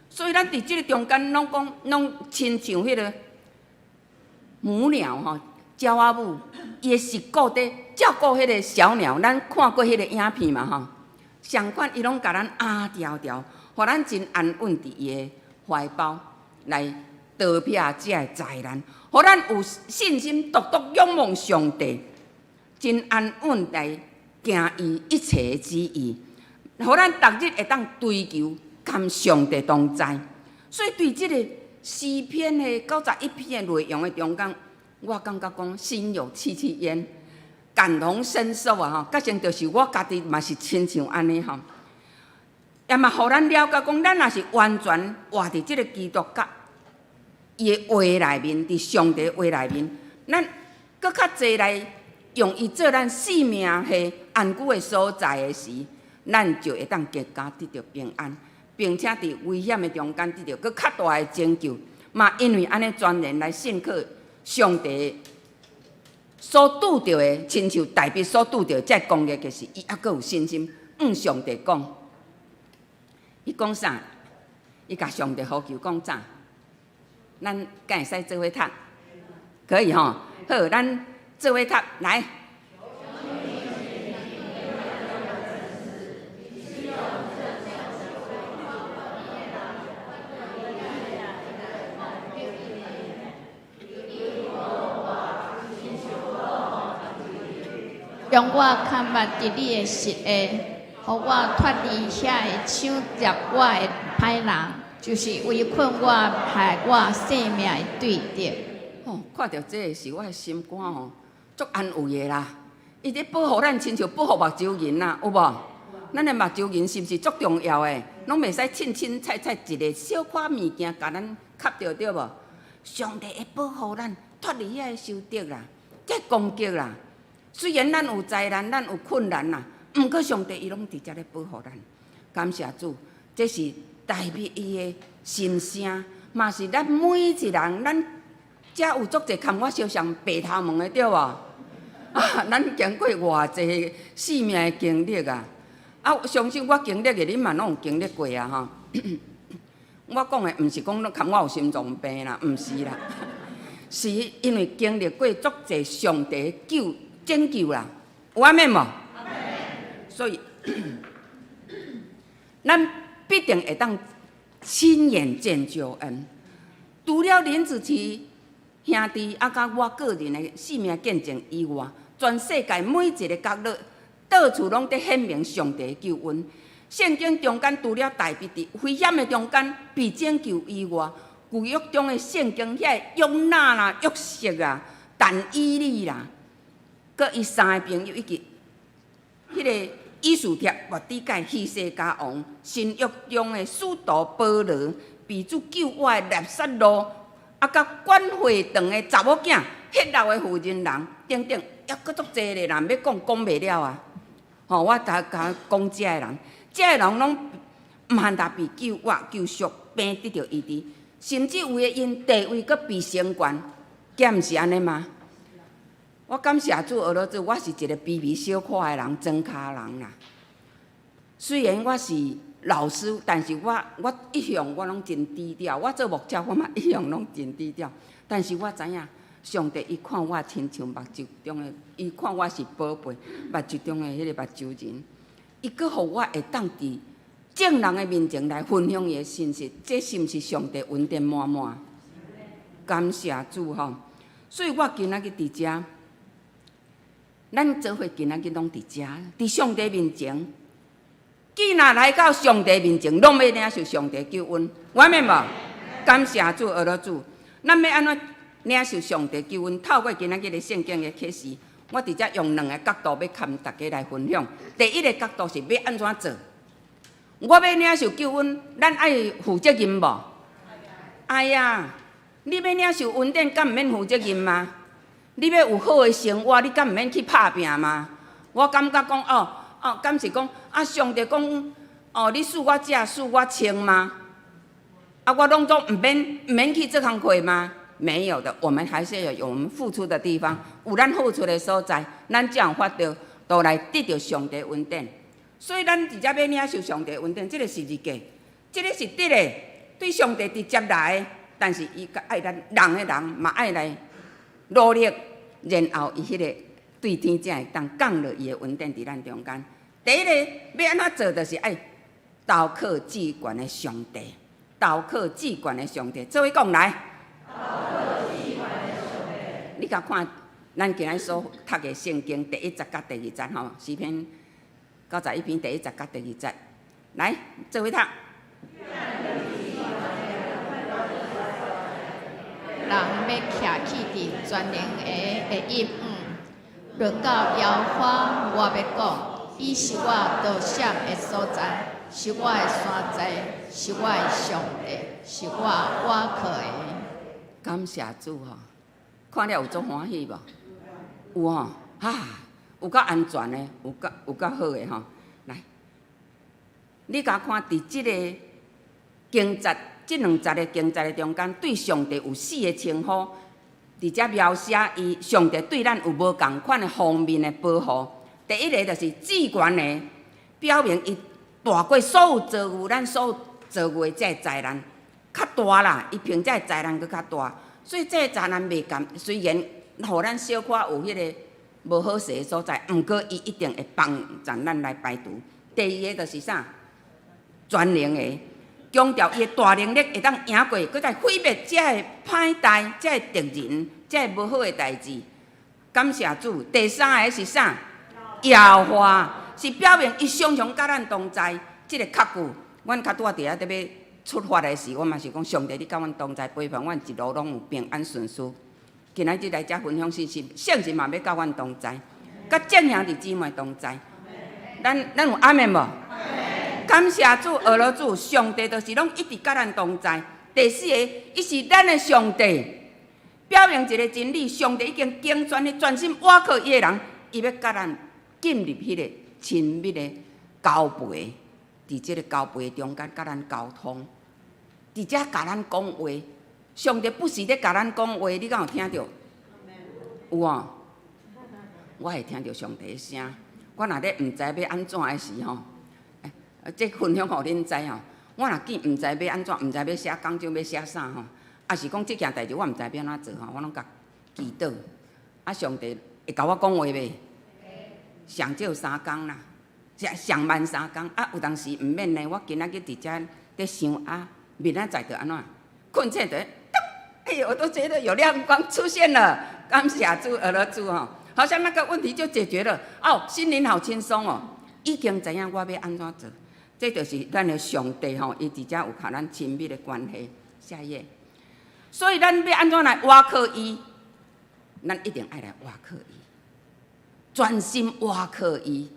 所以咱佇這个中間，攏講攏親像彼个母鳥吼，鳥仔母，伊會是顧佇照顧彼个小鳥。咱看過彼个影片嘛吼，相款伊攏共咱壓牢牢。予咱真安穩佇伊的懷抱來逃避這个災難，予咱有信心，獨獨仰望上帝，真安穩來行伊一切的旨意，予咱逐日會當追求佮上帝同在。所以對這个詩篇的九十一篇的內容的中間，我感覺講心有戚戚焉，感同身受啊！吼，結成就是我家己嘛是親像按呢吼。也嘛，予咱了解講，咱若是完全活佇這个基督佮伊的話內面，佇上帝話內面，咱閣較濟來用伊做咱性命的安居的所在的時，咱就會當更加得著平安，並且佇危險的中間得著閣較大的拯救。嘛，因為按呢全然來信靠上帝所拄著的，親像大衛所拄著這个攻擊的時，伊猶閣有信心，向上帝講。伊講啥？伊共上帝呼求講啥？咱敢會使做伙讀？可以吼。好，咱做伙讀來。將我崁密佇你的實下。予我脫離遐个搶掠我的歹人，就是圍困我、害我性命的對敵。哦，看著這个時，我的心肝吼足安慰的啦。伊咧保護咱，親像保護目睭仁啦，有無？咱的目睭仁是毋是足重要的？攏袂使凊凊彩彩一个小可物件，共咱磕著對無？上帝會保護咱脫離遐个仇敵啦，這攻擊啦。雖然咱有災難，咱有困難啦。毋過上帝伊攏佇遮咧保護咱，感謝主，這是大衛伊的心聲，嘛是咱每一人，咱遮有足濟崁我相像白頭毛的對無？啊，咱經過偌濟性命的經歷啊！啊，相信我經歷的，恁嘛攏有經歷過啊！吼，我講的毋是講崁我有心臟病啦，毋是啦，是因為經歷過足濟上帝救拯救啦，有阿們無？所以，咱必定會當親眼見救恩。了林子琪兄弟啊，佮我個人的性命見證以外，全世界每一个角落，到處攏佇顯明上帝的救恩。聖經中間除了大衛佇危險的中間被拯救以外，舊約中的聖經遐個約拿啦、約瑟啊、但以理啦，閣伊三个朋友以及彼个以斯帖、末底改、希西家王，新約中的使徒保羅，被主救活的拉撒路，啊，佮管會堂的查某囝、血漏的婦人人等等，猶閣足濟咧啦，欲講講袂了啊！吼，我共共講遮的人，遮的人攏毋限焦被救活、救贖、病得著醫治，甚至有的𪜶地位閣被升懸，敢毋是按呢嗎？我感謝主，學了主，我是一個卑微小可的人，莊跤人啦。雖然我是老師，但是我一向我攏真低調。我做牧者，我嘛一向攏真低調。但是我知影，上帝伊看我親像目睭中的，伊看我是寶貝，目睭中的彼个目睭仁。伊閣予我會當佇眾人的面前來分享伊的信息，這是毋是上帝恩典滿滿？感謝主吼！所以我今仔日佇遮，咱做伙今仔日攏佇遮，佇上帝面前。既若來到上帝面前，攏欲領受上帝救恩，有明無？感謝主，阿羅主。咱欲按怎領受上帝救恩？透過今仔日的聖經的啟示，我佇遮用兩个角度欲佮大家來分享。第一个角度是欲按怎做？我欲領受救恩，咱愛負責任無？愛啊！你欲領受恩典，敢毋免負責任嗎？你欲有好的生活，你敢毋免去拍拚嗎？我感覺講哦哦，敢是講啊？上帝講哦，你賜我食，賜我穿嗎？啊，我攏總毋免去做工課嗎？沒有的，我們還是要有我們付出的地方，有咱付出的所在，咱才有法度都來得著上帝恩典。所以咱佇遮欲領受上帝恩典，這个是字假，這个是得的，對上帝直接來的。但是伊愛咱人的人嘛愛來努力，然後伊彼个對天才會當降落伊的恩典佇咱中間。第一个欲按怎做，就是愛投靠至懸的上帝，投靠至懸的上帝。做伙講來。你共看，咱今仔所讀的聖經第一節佮第二節吼，詩篇91篇第一節佮第二節，來做伙讀。人欲徛起佇全能的的應允，論到耶和華，我欲講，伊是我逃閃的所在，是我的山寨，是我的上帝，是我倚靠的。感謝主吼，看了有足歡喜無？有吼，哈，有夠安全的，有夠好的吼。來，你共看佇這个經節，這兩節的經節的中間，對上帝有四个稱呼，佇遮描寫伊上帝對咱有無仝款的方面的保護。第一个就是至懸的，表明伊大過所有遭遇，咱所有遭遇的這个災難較大啦，伊憑這个災難閣較大，所以這个災難袂共，雖然予咱小可有彼个無好勢的所在，毋過伊一定會幫助咱來排除。第二个就是啥？全能的，強調伊的大能力會當贏過，閣再毀滅這个歹代、這个敵人、這个無好的代誌。感謝主。第三个是啥？耶和華是表明伊常常佮咱同在。這个確據，阮較拄仔佇遐佇欲出發的時，我嘛是講上帝，你佮阮同在，陪伴阮一路攏有平安順遂。今仔日來遮分享信息，聖神嘛欲佮阮同在，佮眾兄弟姊妹同在。咱有阿們無？感謝主，阿羅主，上帝就是攏一直佮咱同在。第四个，伊是咱的上帝，表明一个真理：上帝已經揀選彼專心倚靠伊的人，伊欲佮咱建立彼个親密的交陪，佇這个交陪中間佮咱溝通，佇遮共咱講話。上帝不時咧共咱講話，你敢有聽著？有哦，我會聽著上帝的聲。我若咧毋知欲按怎的時吼，這分享予恁知吼。我若見毋知欲按怎，毋知欲寫講章欲寫啥吼，抑是講這件代誌我毋知欲按怎做吼，我攏共祈禱。啊，上帝會共我講話袂？上少三工啦，上上慢三工。啊，有當時毋免呢。我今仔日佇遮咧想啊，明仔載著按怎？睏醒著，噔，哎，我都覺得有亮光出現了，感謝主，阿羅主吼，好像那個問題就解決了，哦，心靈好輕鬆哦，已經知影我欲按怎做，這就是咱的上帝吼，伊佇遮有佮咱親密的關係。下一頁，所以咱欲按怎來倚靠伊，咱一定愛來倚靠伊，專心倚靠伊。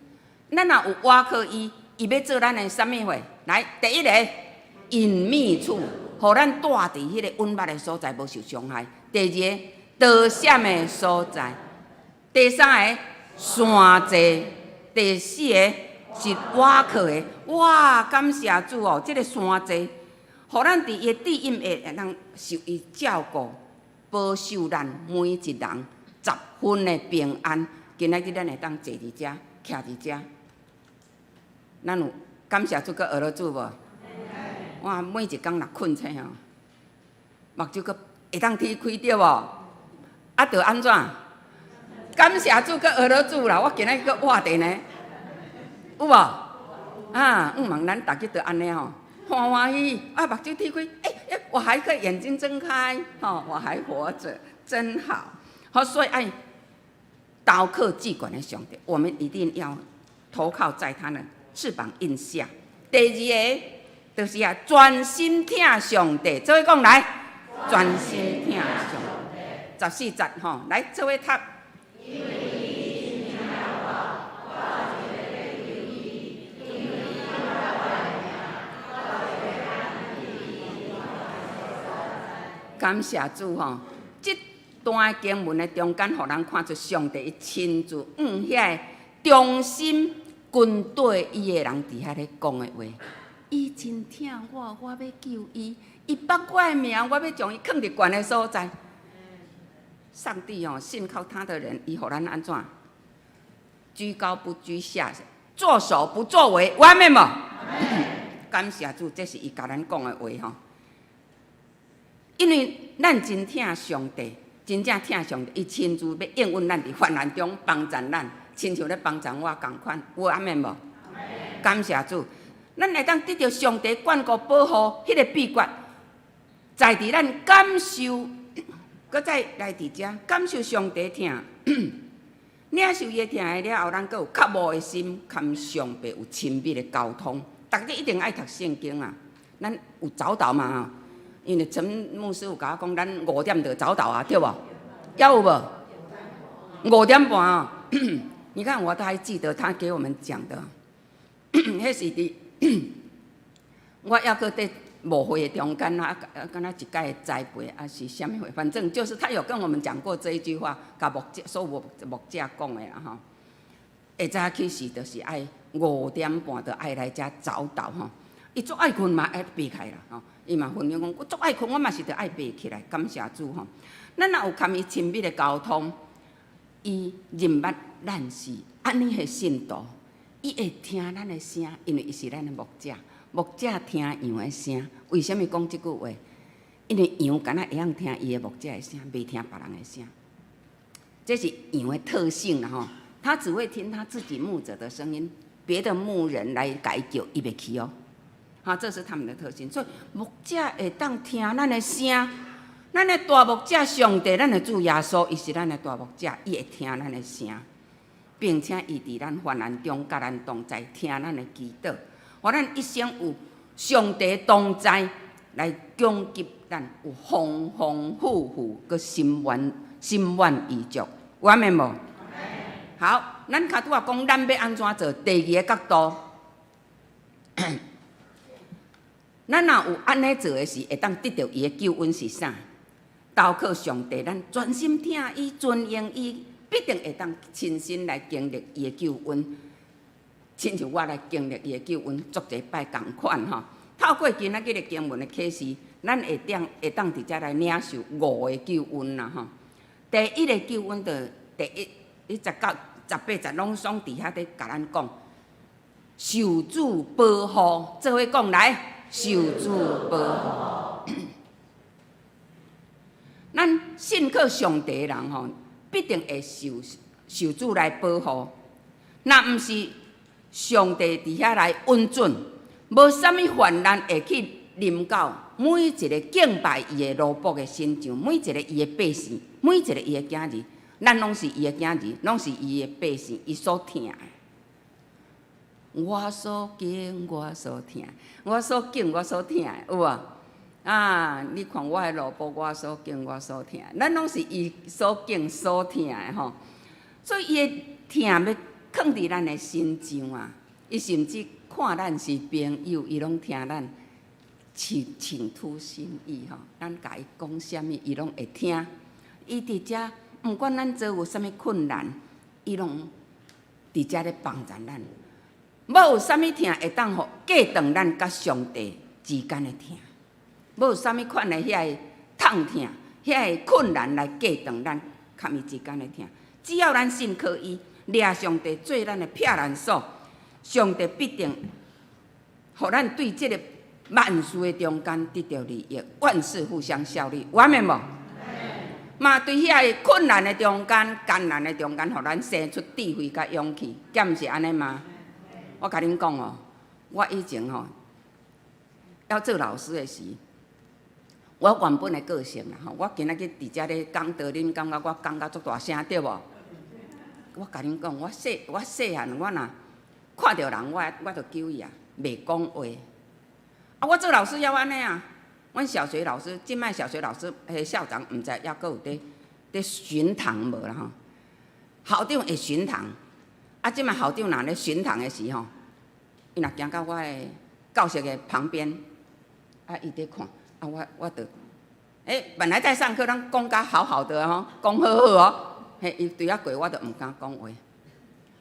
咱若有倚靠伊，伊欲做咱的啥物貨？來，第一个隱秘處，予咱蹛佇彼个隱密的所在，無受傷害。第二個，逃閃的所在。第三個，山寨。第四个是倚靠的。哇，感謝主哦！這个山寨，予咱佇伊的蔭下會當受伊照顧，保守咱每一人十分的平安。今仔日咱會當坐佇遮，徛佇遮，咱有感謝主閣學了主無？哇，每一工若睏醒吼，目睭閣會當鐵開對無？啊，著按怎？感謝主閣學了主啦！我今仔日閣活著呢，有無？啊，毋茫咱逐日都按呢吼，歡歡喜喜啊，目睭鐵開，欸欸，我還可以眼睛睜開，吼，我還活著，真好。好，所以愛投靠至懸的上帝，我們一定要投靠在他的翅膀蔭下。第二個就是啊，專心疼上帝。做伙講來，專心疼上帝。14節吼，來做伙讀。因為伊真疼我，我就欲救伊；因為伊捌我的名，我就欲安慰伊佇懸的所在。感謝主吼，這段經文的中間，予咱看出上帝伊親自向遐個忠心跟綴伊的人佇遐咧講的話。伊真疼我，我欲救伊。伊捌我的名，我欲將伊囥佇懸的所在。上帝哦，信靠他的人，伊予咱按怎？居高不居下，作首不作尾，阿們無？感謝主，這是伊共咱講的話吼。因為咱真疼上帝，真正疼上帝，伊親自欲應允咱佇患難中幫贊咱，親像咧幫贊我仝款，有阿們無？感謝主，咱會當得著上帝眷顧保護，彼個秘訣，在佇咱感受，閣再來佇遮感受上帝疼，領受伊的疼愛了後，咱閣有渴慕的心，佮上帝有親密的溝通。逐日一定愛讀聖經啊！咱有早禱嘛吼？因為陳牧師有共我講，咱5點就早禱啊，對無？猶有無？5點半啊！你看我都還記得他給我們講的，彼是佇我猶閣佇牧會的中間啊，敢若一屆的栽培啊是啥物會，反正就是他有跟我們講過這一句話，共牧者所有牧者講的啦吼。下早起時就是愛5點半就愛來遮早禱吼。伊足愛睏嘛，愛爬起來啦吼。伊嘛分享講，我足愛睏，我嘛是著愛爬起來，感謝主吼。咱若有佮伊親密的溝通，伊認捌咱是按呢的信徒，伊會聽咱的聲，因為伊是咱的牧者，牧者聽羊的聲。為啥物講這句話？因為羊敢若會曉聽伊的牧者的聲，袂聽別人的聲。這是羊的特性啦吼，他只會聽他自己牧者的聲音，別的牧人來共伊叫，伊袂去哦。哈，這是他們的特性。所以牧者會當聽咱的聲，咱的大牧者上帝，咱的主耶穌，伊是咱的大牧者，伊會聽咱的聲，並且伊佇咱患難中佮咱同在，聽咱的祈禱，予咱一生有上帝同在來供給咱有豐豐富富，閣心滿心滿意足，有阿們無？好，咱較拄仔講，咱欲按怎做？第二个角度，咱若有按呢做的時，會當得著伊的救恩是啥？投靠上帝，咱專心疼伊，尊榮伊，必定會當親身來經歷伊的救恩。親像我來經歷伊的救恩，足濟擺仝款吼。透過今仔日的經文的啟示，咱會當佇遮來領受五个救恩啦吼。第一个救恩就第一，伊19、18節攏總佇遐咧共咱講，受主保護，做伙講來，受主保護。咱信靠上帝的人吼，必定會受主來保護。若毋是上帝佇遐來允准，無啥物患難會去臨到每一个敬拜伊的奴僕的身上，每一个伊的百姓，每一个伊的囝兒，咱攏是伊的囝兒，攏是伊的百姓，伊所疼的。我所敬，我所疼，我所敬，我所疼的，有無？啊！你看我的奴僕，我所敬，我所疼，咱攏是伊所敬所疼的吼。所以伊的疼欲囥佇咱的身上啊！伊甚至看咱是朋友，伊攏聽咱傾傾吐心意吼。咱共伊講啥物，伊攏會聽。伊佇遮，毋管咱遭遇啥物困難，伊攏佇遮咧幫助咱。無有啥物疼會當予隔斷咱佮上帝之間的疼。無有啥物款的遐个痛疼、遐個困難來隔斷咱佮伊之間的疼。只要咱信靠伊，掠上帝做咱的避難所，上帝必定予咱對這个萬事的中間得著利益，萬事互相效力，有阿們無？嘛對遐个困難的中間、艱難的中間，予咱生出智慧佮勇氣，敢毋是按呢嗎？我共恁講哦，我以前吼猶做老師的時，我原本的個性啦吼，我今仔日佇遮咧講道，恁感覺我講甲足大聲對無？我共恁講，我細漢，我若看著人，我就叫伊啊，袂講話。啊，我做老師猶按呢啊。阮小學老師，這擺小學老師，彼校長毋知猶閣有佇巡堂無啦吼？校長會巡堂，啊，這擺校長若咧巡堂的時吼，伊若行到我的教室的旁邊，啊，伊佇看，啊，我就，本來在上課，咱講甲好好的吼，講好好哦，嘿，伊對遐過，我就毋敢講話。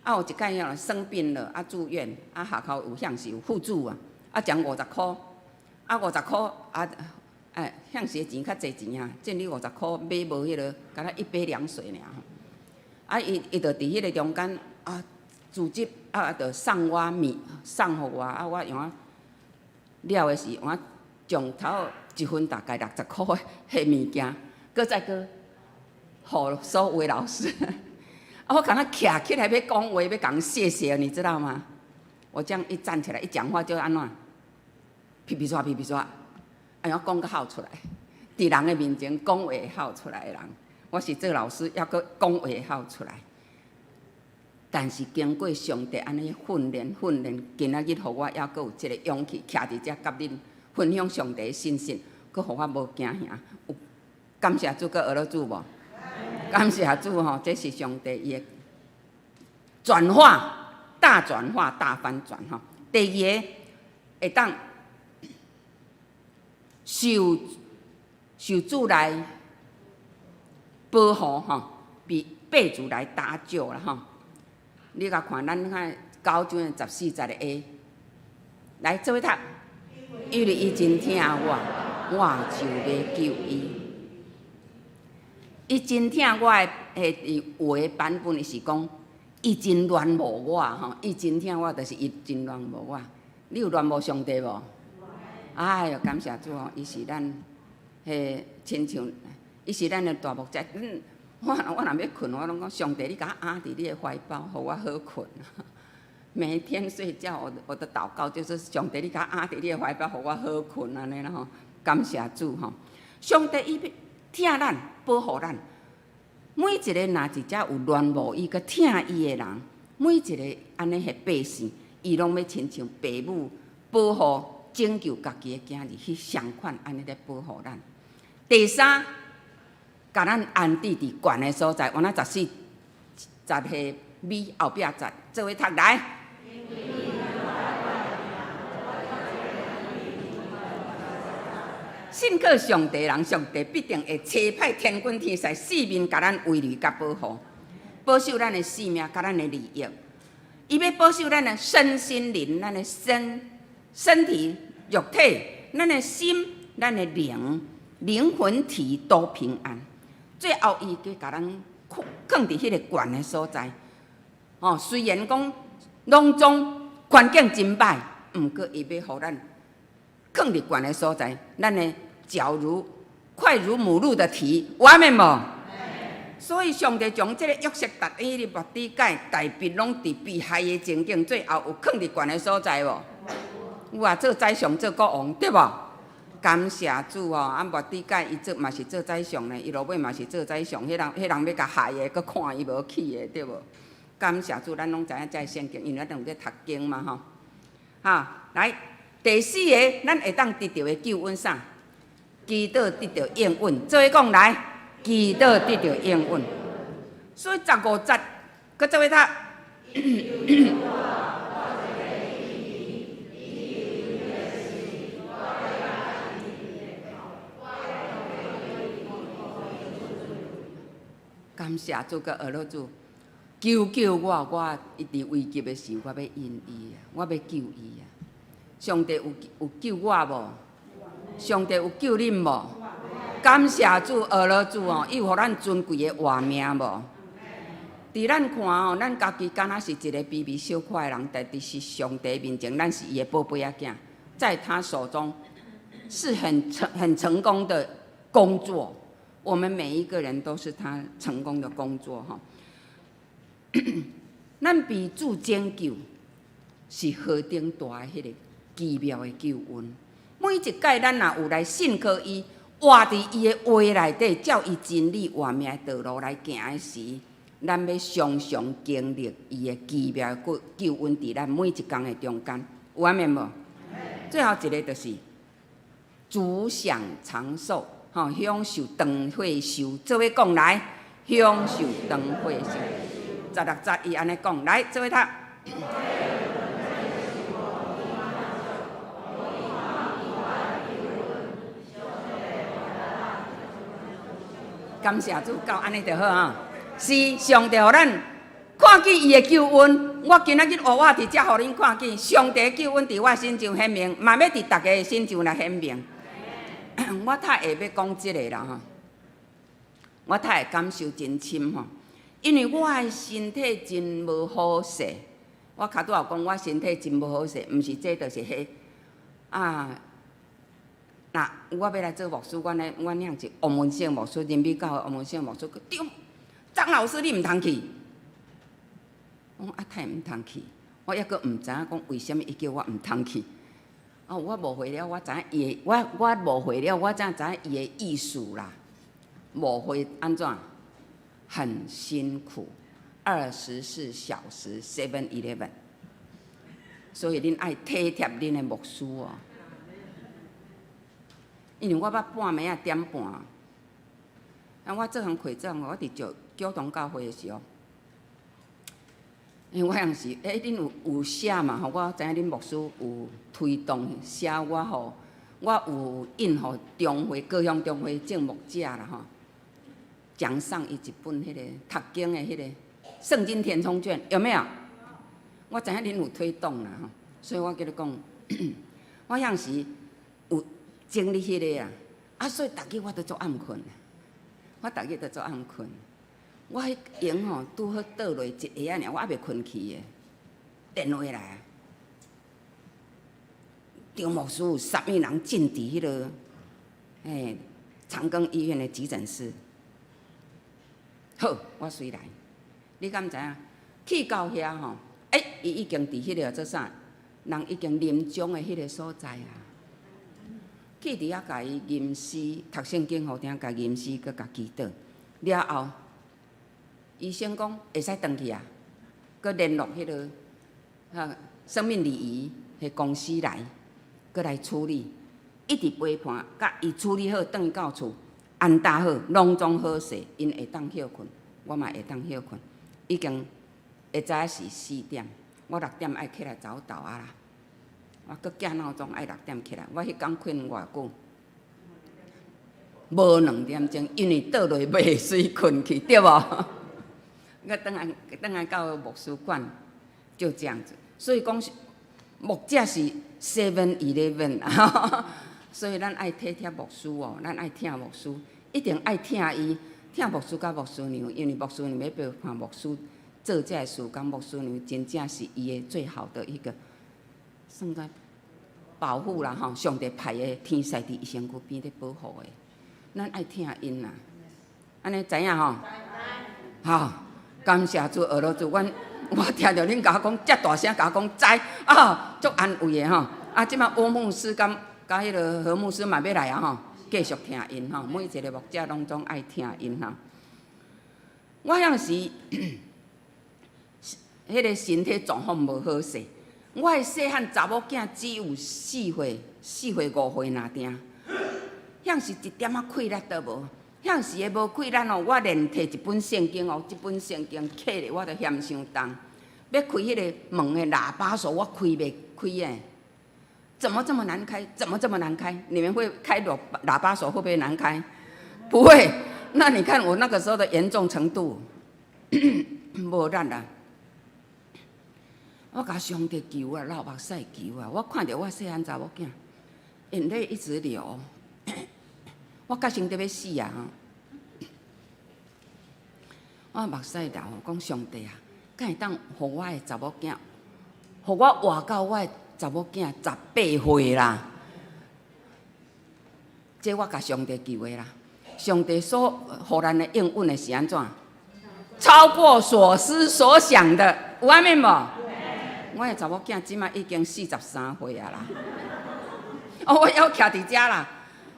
啊，有一擺遐生病了，啊住院，啊學校有向時有補助啊，啊獎50箍，啊50箍，啊，向時的錢較濟錢啊，進你50箍買無彼个，敢若一杯涼水爾吼。啊，伊就佇彼个中間啊，組織啊，就送我麵，送予我，啊，我用啊了的時，我將頭一份大概60箍的彼物件，閣再閣予所有的老師。啊，我敢若徛起來欲講話，欲共謝謝，你知道嗎？我這樣一站起來，一講話就按怎？皮皮剉皮皮剉，哎呀，講甲哭出來，佇人的面前講話會哭出來的人，我是做老師，猶閣講話會哭出來。但是經過上帝按呢訓練訓練，今仔日予我猶閣有這个勇氣，徛佇遮佮恁分享上帝的信息，閣予我無驚嚇。有感謝主，閣學了主無？感謝主吼，這是上帝伊的轉化、大轉化、大翻轉吼。第二个會當受主來保護吼，被主來搭救啦吼。你共看咱看九章的14節的 A，來做伙讀。因為伊真疼我，我就欲救伊。伊真疼我的，彼有的版本是講，伊真戀慕我吼，伊真疼我，就是伊真戀慕我。你有戀慕上帝無？哎喲，感謝主吼，伊是咱彼親像，伊是咱的大牧者。我若欲睏，我攏講上帝，你共我按佇你的懷抱，予我好睏。每天睡覺，我的禱告就是上帝，你共我按佇你的懷抱，予我好睏按呢啦吼。感謝主吼，上帝伊疼咱，保護咱。每一个若佇遮有戀慕伊、閣疼伊的人，每一个按呢彼百姓，伊攏欲親像父母保護、拯救家己的囝兒，彼相款按呢咧保護咱。第三，共咱安置佇懸的所在，原來14節彼尾後壁節，做伙讀來。信靠上帝人，上帝必定會差派天軍天使四面共咱圍籬佮保護，保守咱的性命佮咱的利益。伊欲保守咱的身心靈，咱的身體肉體，咱的心，咱的靈，靈魂體都平安。最後，伊閣共咱囥佇彼个懸的所在。哦，雖然講攏總環境真歹，毋過伊欲予咱囥佇懸的所在，咱的腳如快如母鹿的蹄，有阿們無？所以上帝將這个約瑟達彼个末底改大筆攏佇被害的情景，最後有囥佇懸的所在無？有啊，做宰相做國王，對無？感謝主哦！啊，末底改伊做嘛是做宰相呢，伊落尾嘛是做宰相，彼人彼人欲共害的，閣看伊無去的，對無？感謝主，咱攏知影這个聖經，因為咱有咧讀經嘛吼。哈，來第四个，咱會當得著的救恩啥？祈禱得著應允，做伙講來，祈禱得著應允。所以十五節，閣做伙讀。感謝主，閣學落主，救救我！我伊佇危急的時，我欲應伊啊，我欲救伊啊！上帝有有救我無？上帝有救恁無？感謝主，學落主哦，伊有予咱尊貴的活命無？佇咱看哦，咱家己敢若是一个卑微小可的人，但佇是上帝面前，咱是伊的寶貝仔囝，在他手中是很成很成功的工作。我們每一個人都是他成功的工作吼。咱被主拯救，是何等大的彼个奇妙的救恩。每一擺咱若有來信靠伊，活佇伊的話內底，照伊真理活命的道路來行的時，咱欲常常經歷伊的奇妙的救恩，佇咱每一工的中間，有阿們無？最後一个就是主享長壽。吼，享受長歲壽，做伙講來，享受長歲壽。十六節伊按呢講，來做伙讀。感謝主，到按呢就好哈。是上帝予咱看見伊的救恩，我今仔日活活佇遮，予恁看見上帝救恩佇我身上顯明，嘛欲佇逐家身上來顯明。我較會欲講這个啦吼，我較會感受真深吼，因為我的身體真無好勢。我較拄仔有講，我身體真無好勢，毋是這就是彼啊。若我欲來做牧師，阮咧阮遐是王文勝牧師，人美教會王文勝牧師，對，張老師你毋通去。我講啊，太毋通去，我猶閣毋知影講為啥物伊叫我毋通去。哦，我誤會了，我知影伊的，我我誤會了，我才知影伊的意思啦。誤會按怎？很辛苦，24小時 7-Eleven。所以恁愛體貼恁的牧師哦。因為我捌半暝仔點半，啊，我做項會長，我佇石橋同教會的時候。因為我當時，欸，恁有有寫嘛吼？我知影恁牧師有推動寫我吼，我有印予中會高雄中會眾牧者啦吼，獎賞伊一本彼个讀經的彼个聖經填充卷，有沒有？我知影恁有推動啦吼，所以我共你講，我當時有整理彼个啊，啊，所以逐日我都足暗睏，我逐日都足暗睏。我彼閒吼，拄好倒落一下仔爾，我猶未睏去的，電話來啊，張牧師有啥物人進佇彼个，欸，長庚醫院的急診室。好，我隨來。你敢知影？去到遐吼，欸，伊已經佇彼个做啥？人已經臨終的彼个所在啊。去佇遐共伊吟詩，讀聖經予聽，共吟詩，閣共祈禱了後。醫生講會使轉去啊，閣聯絡彼个哈生命禮儀彼公司來，閣來處理，一直陪伴，佮伊處理好，轉去到厝安搭好，攏總好勢，𪜶會當歇睏，我嘛會當歇睏。已經會知影是四點，我六點愛起來走道啊啦，我閣寄鬧鐘愛六點起來，我彼工睏偌久？無兩點鐘，因為倒落袂媠睏去，對無？我轉來轉來到牧師館，就這樣子。所以講，牧者是 seven eleven，所以咱愛體貼牧師哦，咱愛疼牧師，一定愛疼伊，疼牧師佮牧師娘，因為牧師娘欲陪伴牧師做這个事工，牧師娘真正是伊的最好的一個，算個保護啦吼。上帝派的天使佇伊身軀邊咧保護的，咱愛疼𪜶啦。按呢知影吼？好。感謝主，學落主，阮我聽著恁共我講，遮大聲共我講知啊，足安慰的吼。啊，這擺翁牧師佮佮彼个何牧師嘛欲來啊吼，繼續疼𪜶吼，每一个牧者攏總愛疼𪜶吼。我彼時，彼个身體狀況無好勢，我的細漢查某囝只有4歲、4歲5歲爾定，彼時一點仔氣力都無，彼時的無氣力哦，我連提一本聖經哦，這本聖經揢咧我都嫌傷重，欲開彼个門的喇叭鎖我開袂開的，怎麼這麼難開？怎麼這麼難開？你們會開喇叭鎖會不會難開？不會。那你看我那個時候的嚴重程度，無力啦。我共上帝求啊，流目屎求啊！我看著我細漢查某囝，眼淚一直流，我決心得欲死啊！我目屎流，講上帝啊，敢會當予我的查某囝，予我活到我的查某囝18歲啦？這我共上帝求的啦。上帝所予咱的應允的是按怎？超過所思所想的，有阿們無？我的查某囝這馬已經43歲啊啦。哦，我猶徛佇遮啦，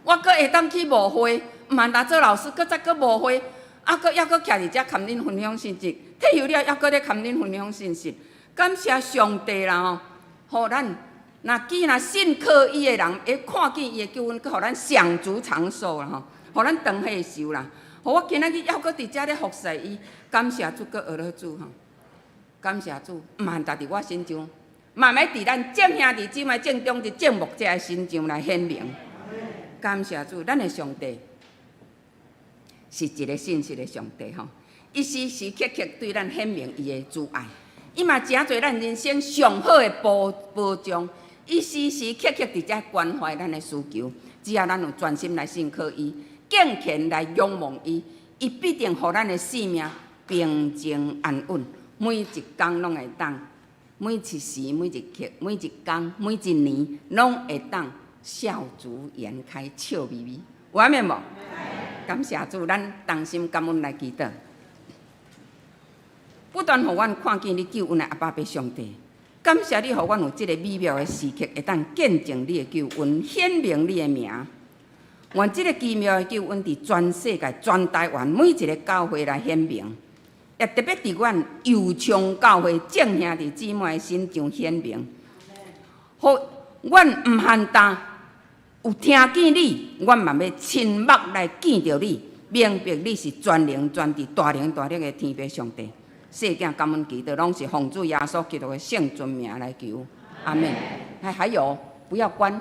我閣會當去牧會，毋但做老師，閣再閣牧會，啊，閣猶閣徛佇遮堪恁分享信息，退休了猶閣咧堪恁分享信息。感謝上帝啦吼，予咱若既若信靠伊的人，會看見伊的救恩，閣予咱享足長壽啦吼，予咱長歲壽啦。予我今仔日猶閣佇遮咧服侍伊，感謝主，閣學了主吼。感謝主，毋但佇我身上，嘛欲佇咱眾兄弟姊妹、眾長執、眾牧者的身上來顯明。感謝主，咱的上帝是一个信實的上帝吼，伊時時刻刻對咱顯明伊的慈愛，伊嘛誠濟咱人生上好的保障。伊時時刻刻佇遮關懷咱的需求，只要咱有專心來信靠伊，敬虔來仰望伊，伊必定予咱的性命平靜安穩。每一工攏會當，每一時、每一刻、每一工、每一年，攏會當笑逐顏開，笑眯眯。有阿們無？感謝主，咱同心感恩來祈禱，不斷予阮看見你救恩的阿爸父上帝。感謝你，予阮有這个美妙的時刻，會當見證你的救恩，顯明你的名。願這个奇妙的救恩，佇全世界、全台灣每一个教會來顯明。也特別佇阮右昌教會眾兄弟姊妹身上顯明，予阮毋限但有聽見你，阮嘛欲親目來見著你，明白你是全能全智大能大力的天父上帝。細囝感恩祈禱，攏是奉主耶穌基督的聖尊名來求，阿們。還有，不要關。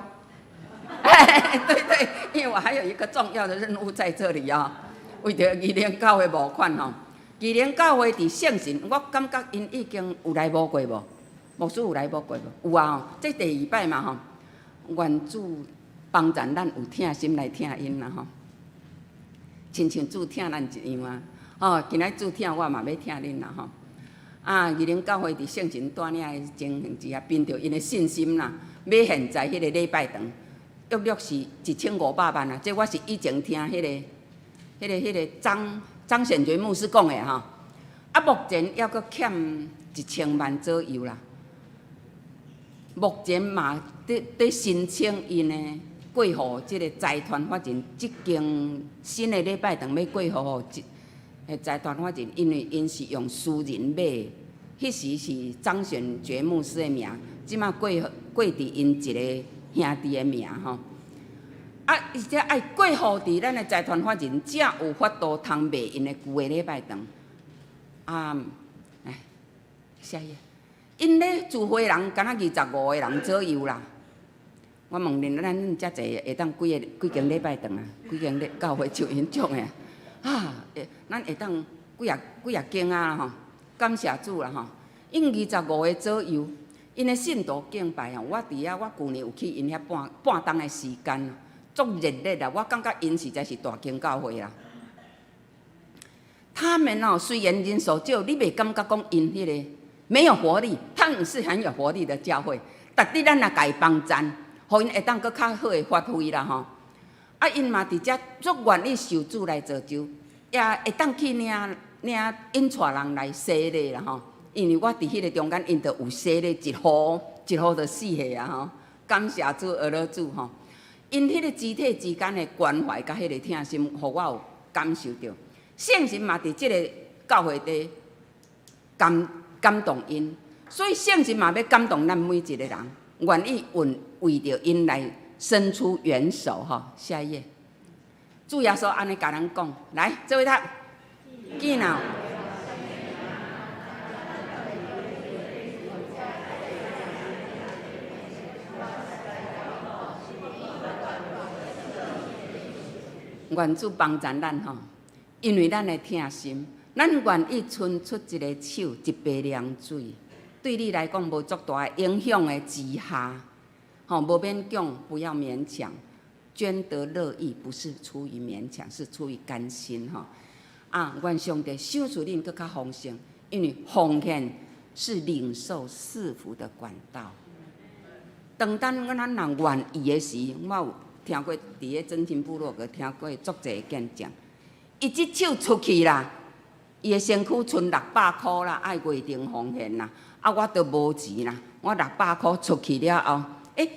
對對，因為我還有一個重要的任務在這裡啊，為著義聯教會募款吼。義聯教會佇聖神，我感覺𪜶已經有來募過無？牧師有來募過無？有啊吼，這第二擺嘛吼。願主幫贊咱有疼心來疼𪜶啦吼。親像主疼咱一樣啊！吼，今仔主疼我嘛欲疼恁啦吼。啊，義聯教會佇聖神帶領的情形之下，憑著𪜶的信心啦，欲現在彼个禮拜堂，約略是1500萬啊！這我是以前聽彼個張顯覺牧師講的吼，啊，目前猶閣欠1000萬左右啦。目前嘛，佇申請𪜶的過戶這个財團法人，這間新的禮拜堂欲過戶予這財團法人，因為𪜶是用私人買，彼時是張顯覺牧師的名，這馬過過佇𪜶一个兄弟的名吼。啊，伊這愛過戶佇咱的財團法人，才有法度通賣𪜶的舊的禮拜堂。啊，來，下一頁，𪜶咧聚會人敢若25個人左右啦。我問恁，咱遮濟會當幾个幾間禮拜堂啊？幾間禮教會像𪜶種的啊？咱會當幾若幾若間啊吼？感謝主啦吼！𪜶25個左右，𪜶的信徒敬拜吼，我佇遐，我舊年有去𪜶遐半半冬的時間。足熱烈啦！我感覺𪜶實在是大間教會啦。他們哦，雖然人數少，你袂感覺講𪜶彼个沒有活力，他們是很有活力的教會。值得咱來共伊幫贊，予𪜶會當閣較好的發揮啦吼。啊，𪜶嘛佇遮足願意受主來造就，也會當去領領引帶人來洗禮啦吼。因為我佇彼个中間，𪜶就有洗禮一戶一戶就死去啊吼。感謝主，阿樂主吼。𪜶彼个肢體之間的關懷佮彼个疼心，予我有感受著。聖神嘛佇這个教會底感動𪜶，所以聖神嘛欲感動咱每一个人，願意為為著𪜶來伸出援手吼。下一頁，主耶穌按呢共咱講，來，做伙讀，見若。願主幫助咱吼，因為咱的疼心，咱願意伸出一个手，一杯涼水，對你來講無足大的影響的之下，吼，無勉強，不要勉強，捐得樂意，不是出於勉強，是出於甘心吼。啊，願上帝賞賜恁閣較豐盛，因為奉獻是領受賜福的管道。當咱咱人願意的時，我有聽過佇咧真情部落格聽過足濟見證，伊這手出去啦，伊的身軀賰600箍啦，愛月頂奉獻啦，啊，我都無錢啦，我600箍出去了後，欸，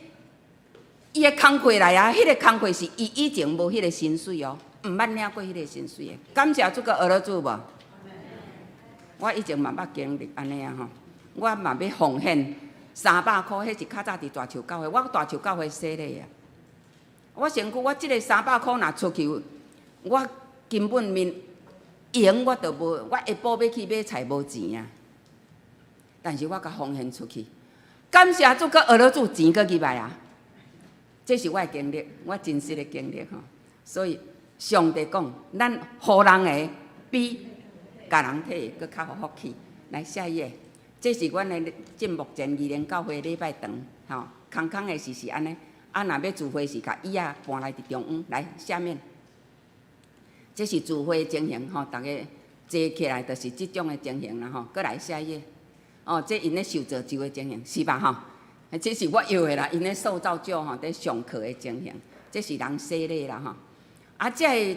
伊的工課來啊，彼個工課是伊以前無彼個薪水哦，毋捌領過彼個薪水的。感謝主閣學了主無？我以前嘛捌經歷按呢啊吼，我嘛欲奉獻300箍，彼是較早佇大樹教會，我大樹教會洗禮啊。我身軀我這个300箍若出去，我根本面閒我都無，我下晡欲去買菜無錢啊。但是我共奉獻出去，感謝主，閣學了主錢閣入來啊！這是我的經歷，我真實的經歷吼。所以上帝講，咱予人的比共人提的閣較有福氣。來下一頁，這是阮的進目前二蓮教會禮拜堂吼，空空的時是按呢。啊，若欲聚會時，共椅仔搬來佇中央。來，下面，這是聚會情形吼，逐家坐起來就是這種的情形啦吼。閣來下一頁，哦，這𪜶咧受造就的情形，是吧吼？這是我藥的啦，𪜶咧受造就吼，佇上課的情形，這是人洗禮啦吼。啊，這个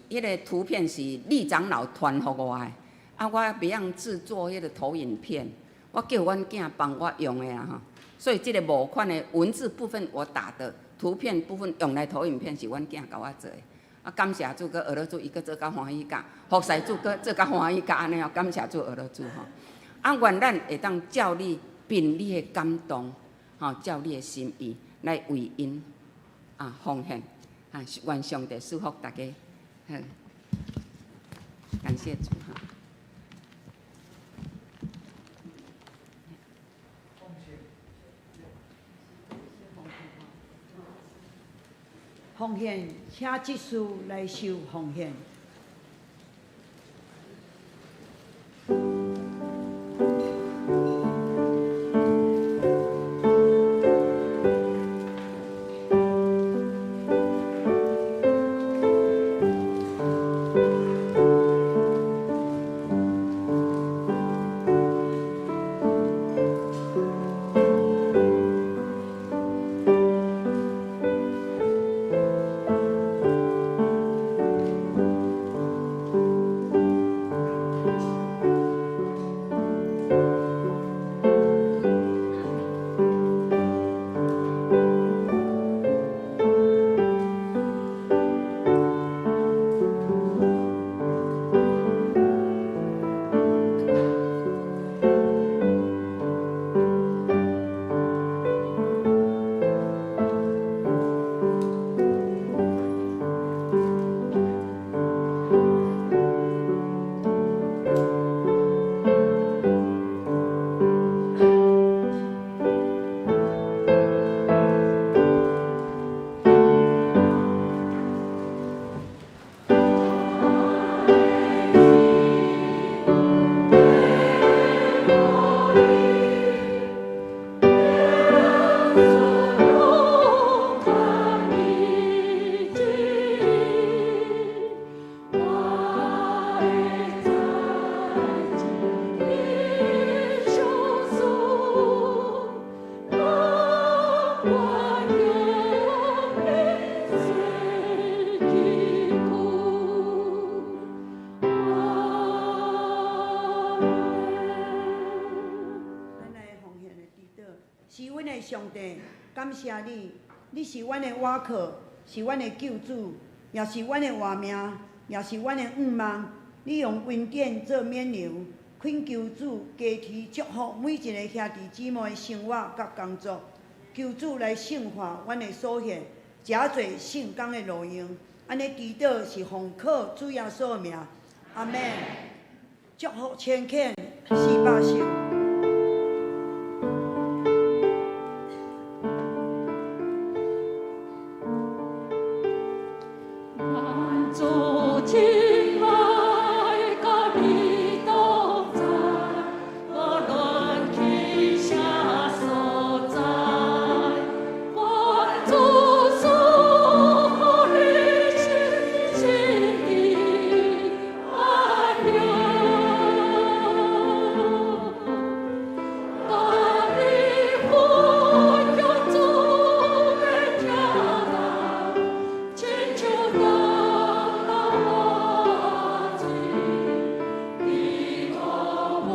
彼个圖片是李長老傳予我的，啊，我袂曉製作彼个投影片，我叫阮囝幫我用的啦吼。所以這个無款的文字部分我打的，圖片部分用來投影片是阮囝共我做的。啊，感謝主，閣學了主，伊閣做較歡喜甲，服侍主閣做較歡喜甲按呢哦，感謝主學了主吼。啊，願咱會當照你憑你的感動，吼，照你的心意來為𪜶啊奉獻，啊，願上帝賜福大家，好，感謝主哈。奉獻，請執事來收奉獻。咱來奉獻的祈禱，是阮的上帝，感謝你，你是阮的倚靠，是阮的救主，也是阮的活命，也是阮的向望。你用恩典做冕旒，恳求主加添祝福每一个兄弟姊妹的生活佮工作。求主來聖化阮的所獻，誠濟聖工的路用。按呢祈禱是奉靠主耶穌的名，阿們。祝福千勸400首。願主親愛佮你同在，無論去啥所在。願主賜予你心心的安寧，佮你分享主的疼愛，親像轉老活水，佇烏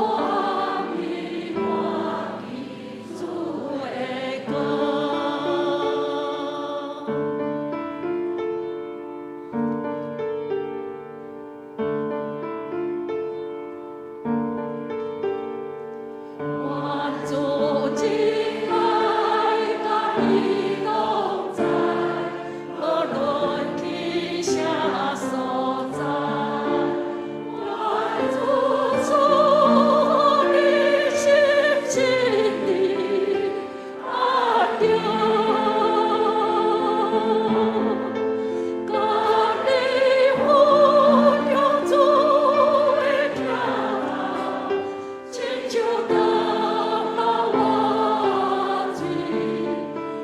暗暝看見主的光。願主親愛佮你同在，無論去啥所在。願主賜予你心心的安寧，佮你分享主的疼愛，親像轉老活水，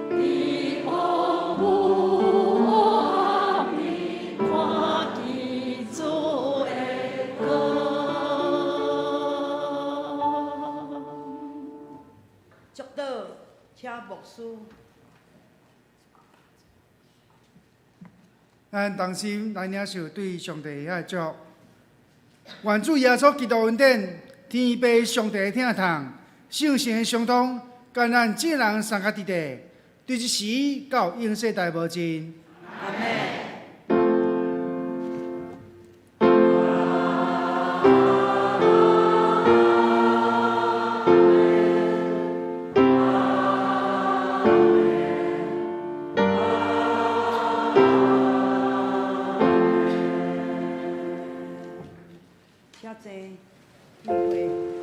佇烏暗暝看見主的光。祝禱，請牧師。咱同心來領受對上帝遐個祝福。願主耶穌基督恩典、天父上帝的疼痛、聖神的相通，佮咱眾人相佮佇佇，對這時到永世代無盡。阿們。請坐，聚會。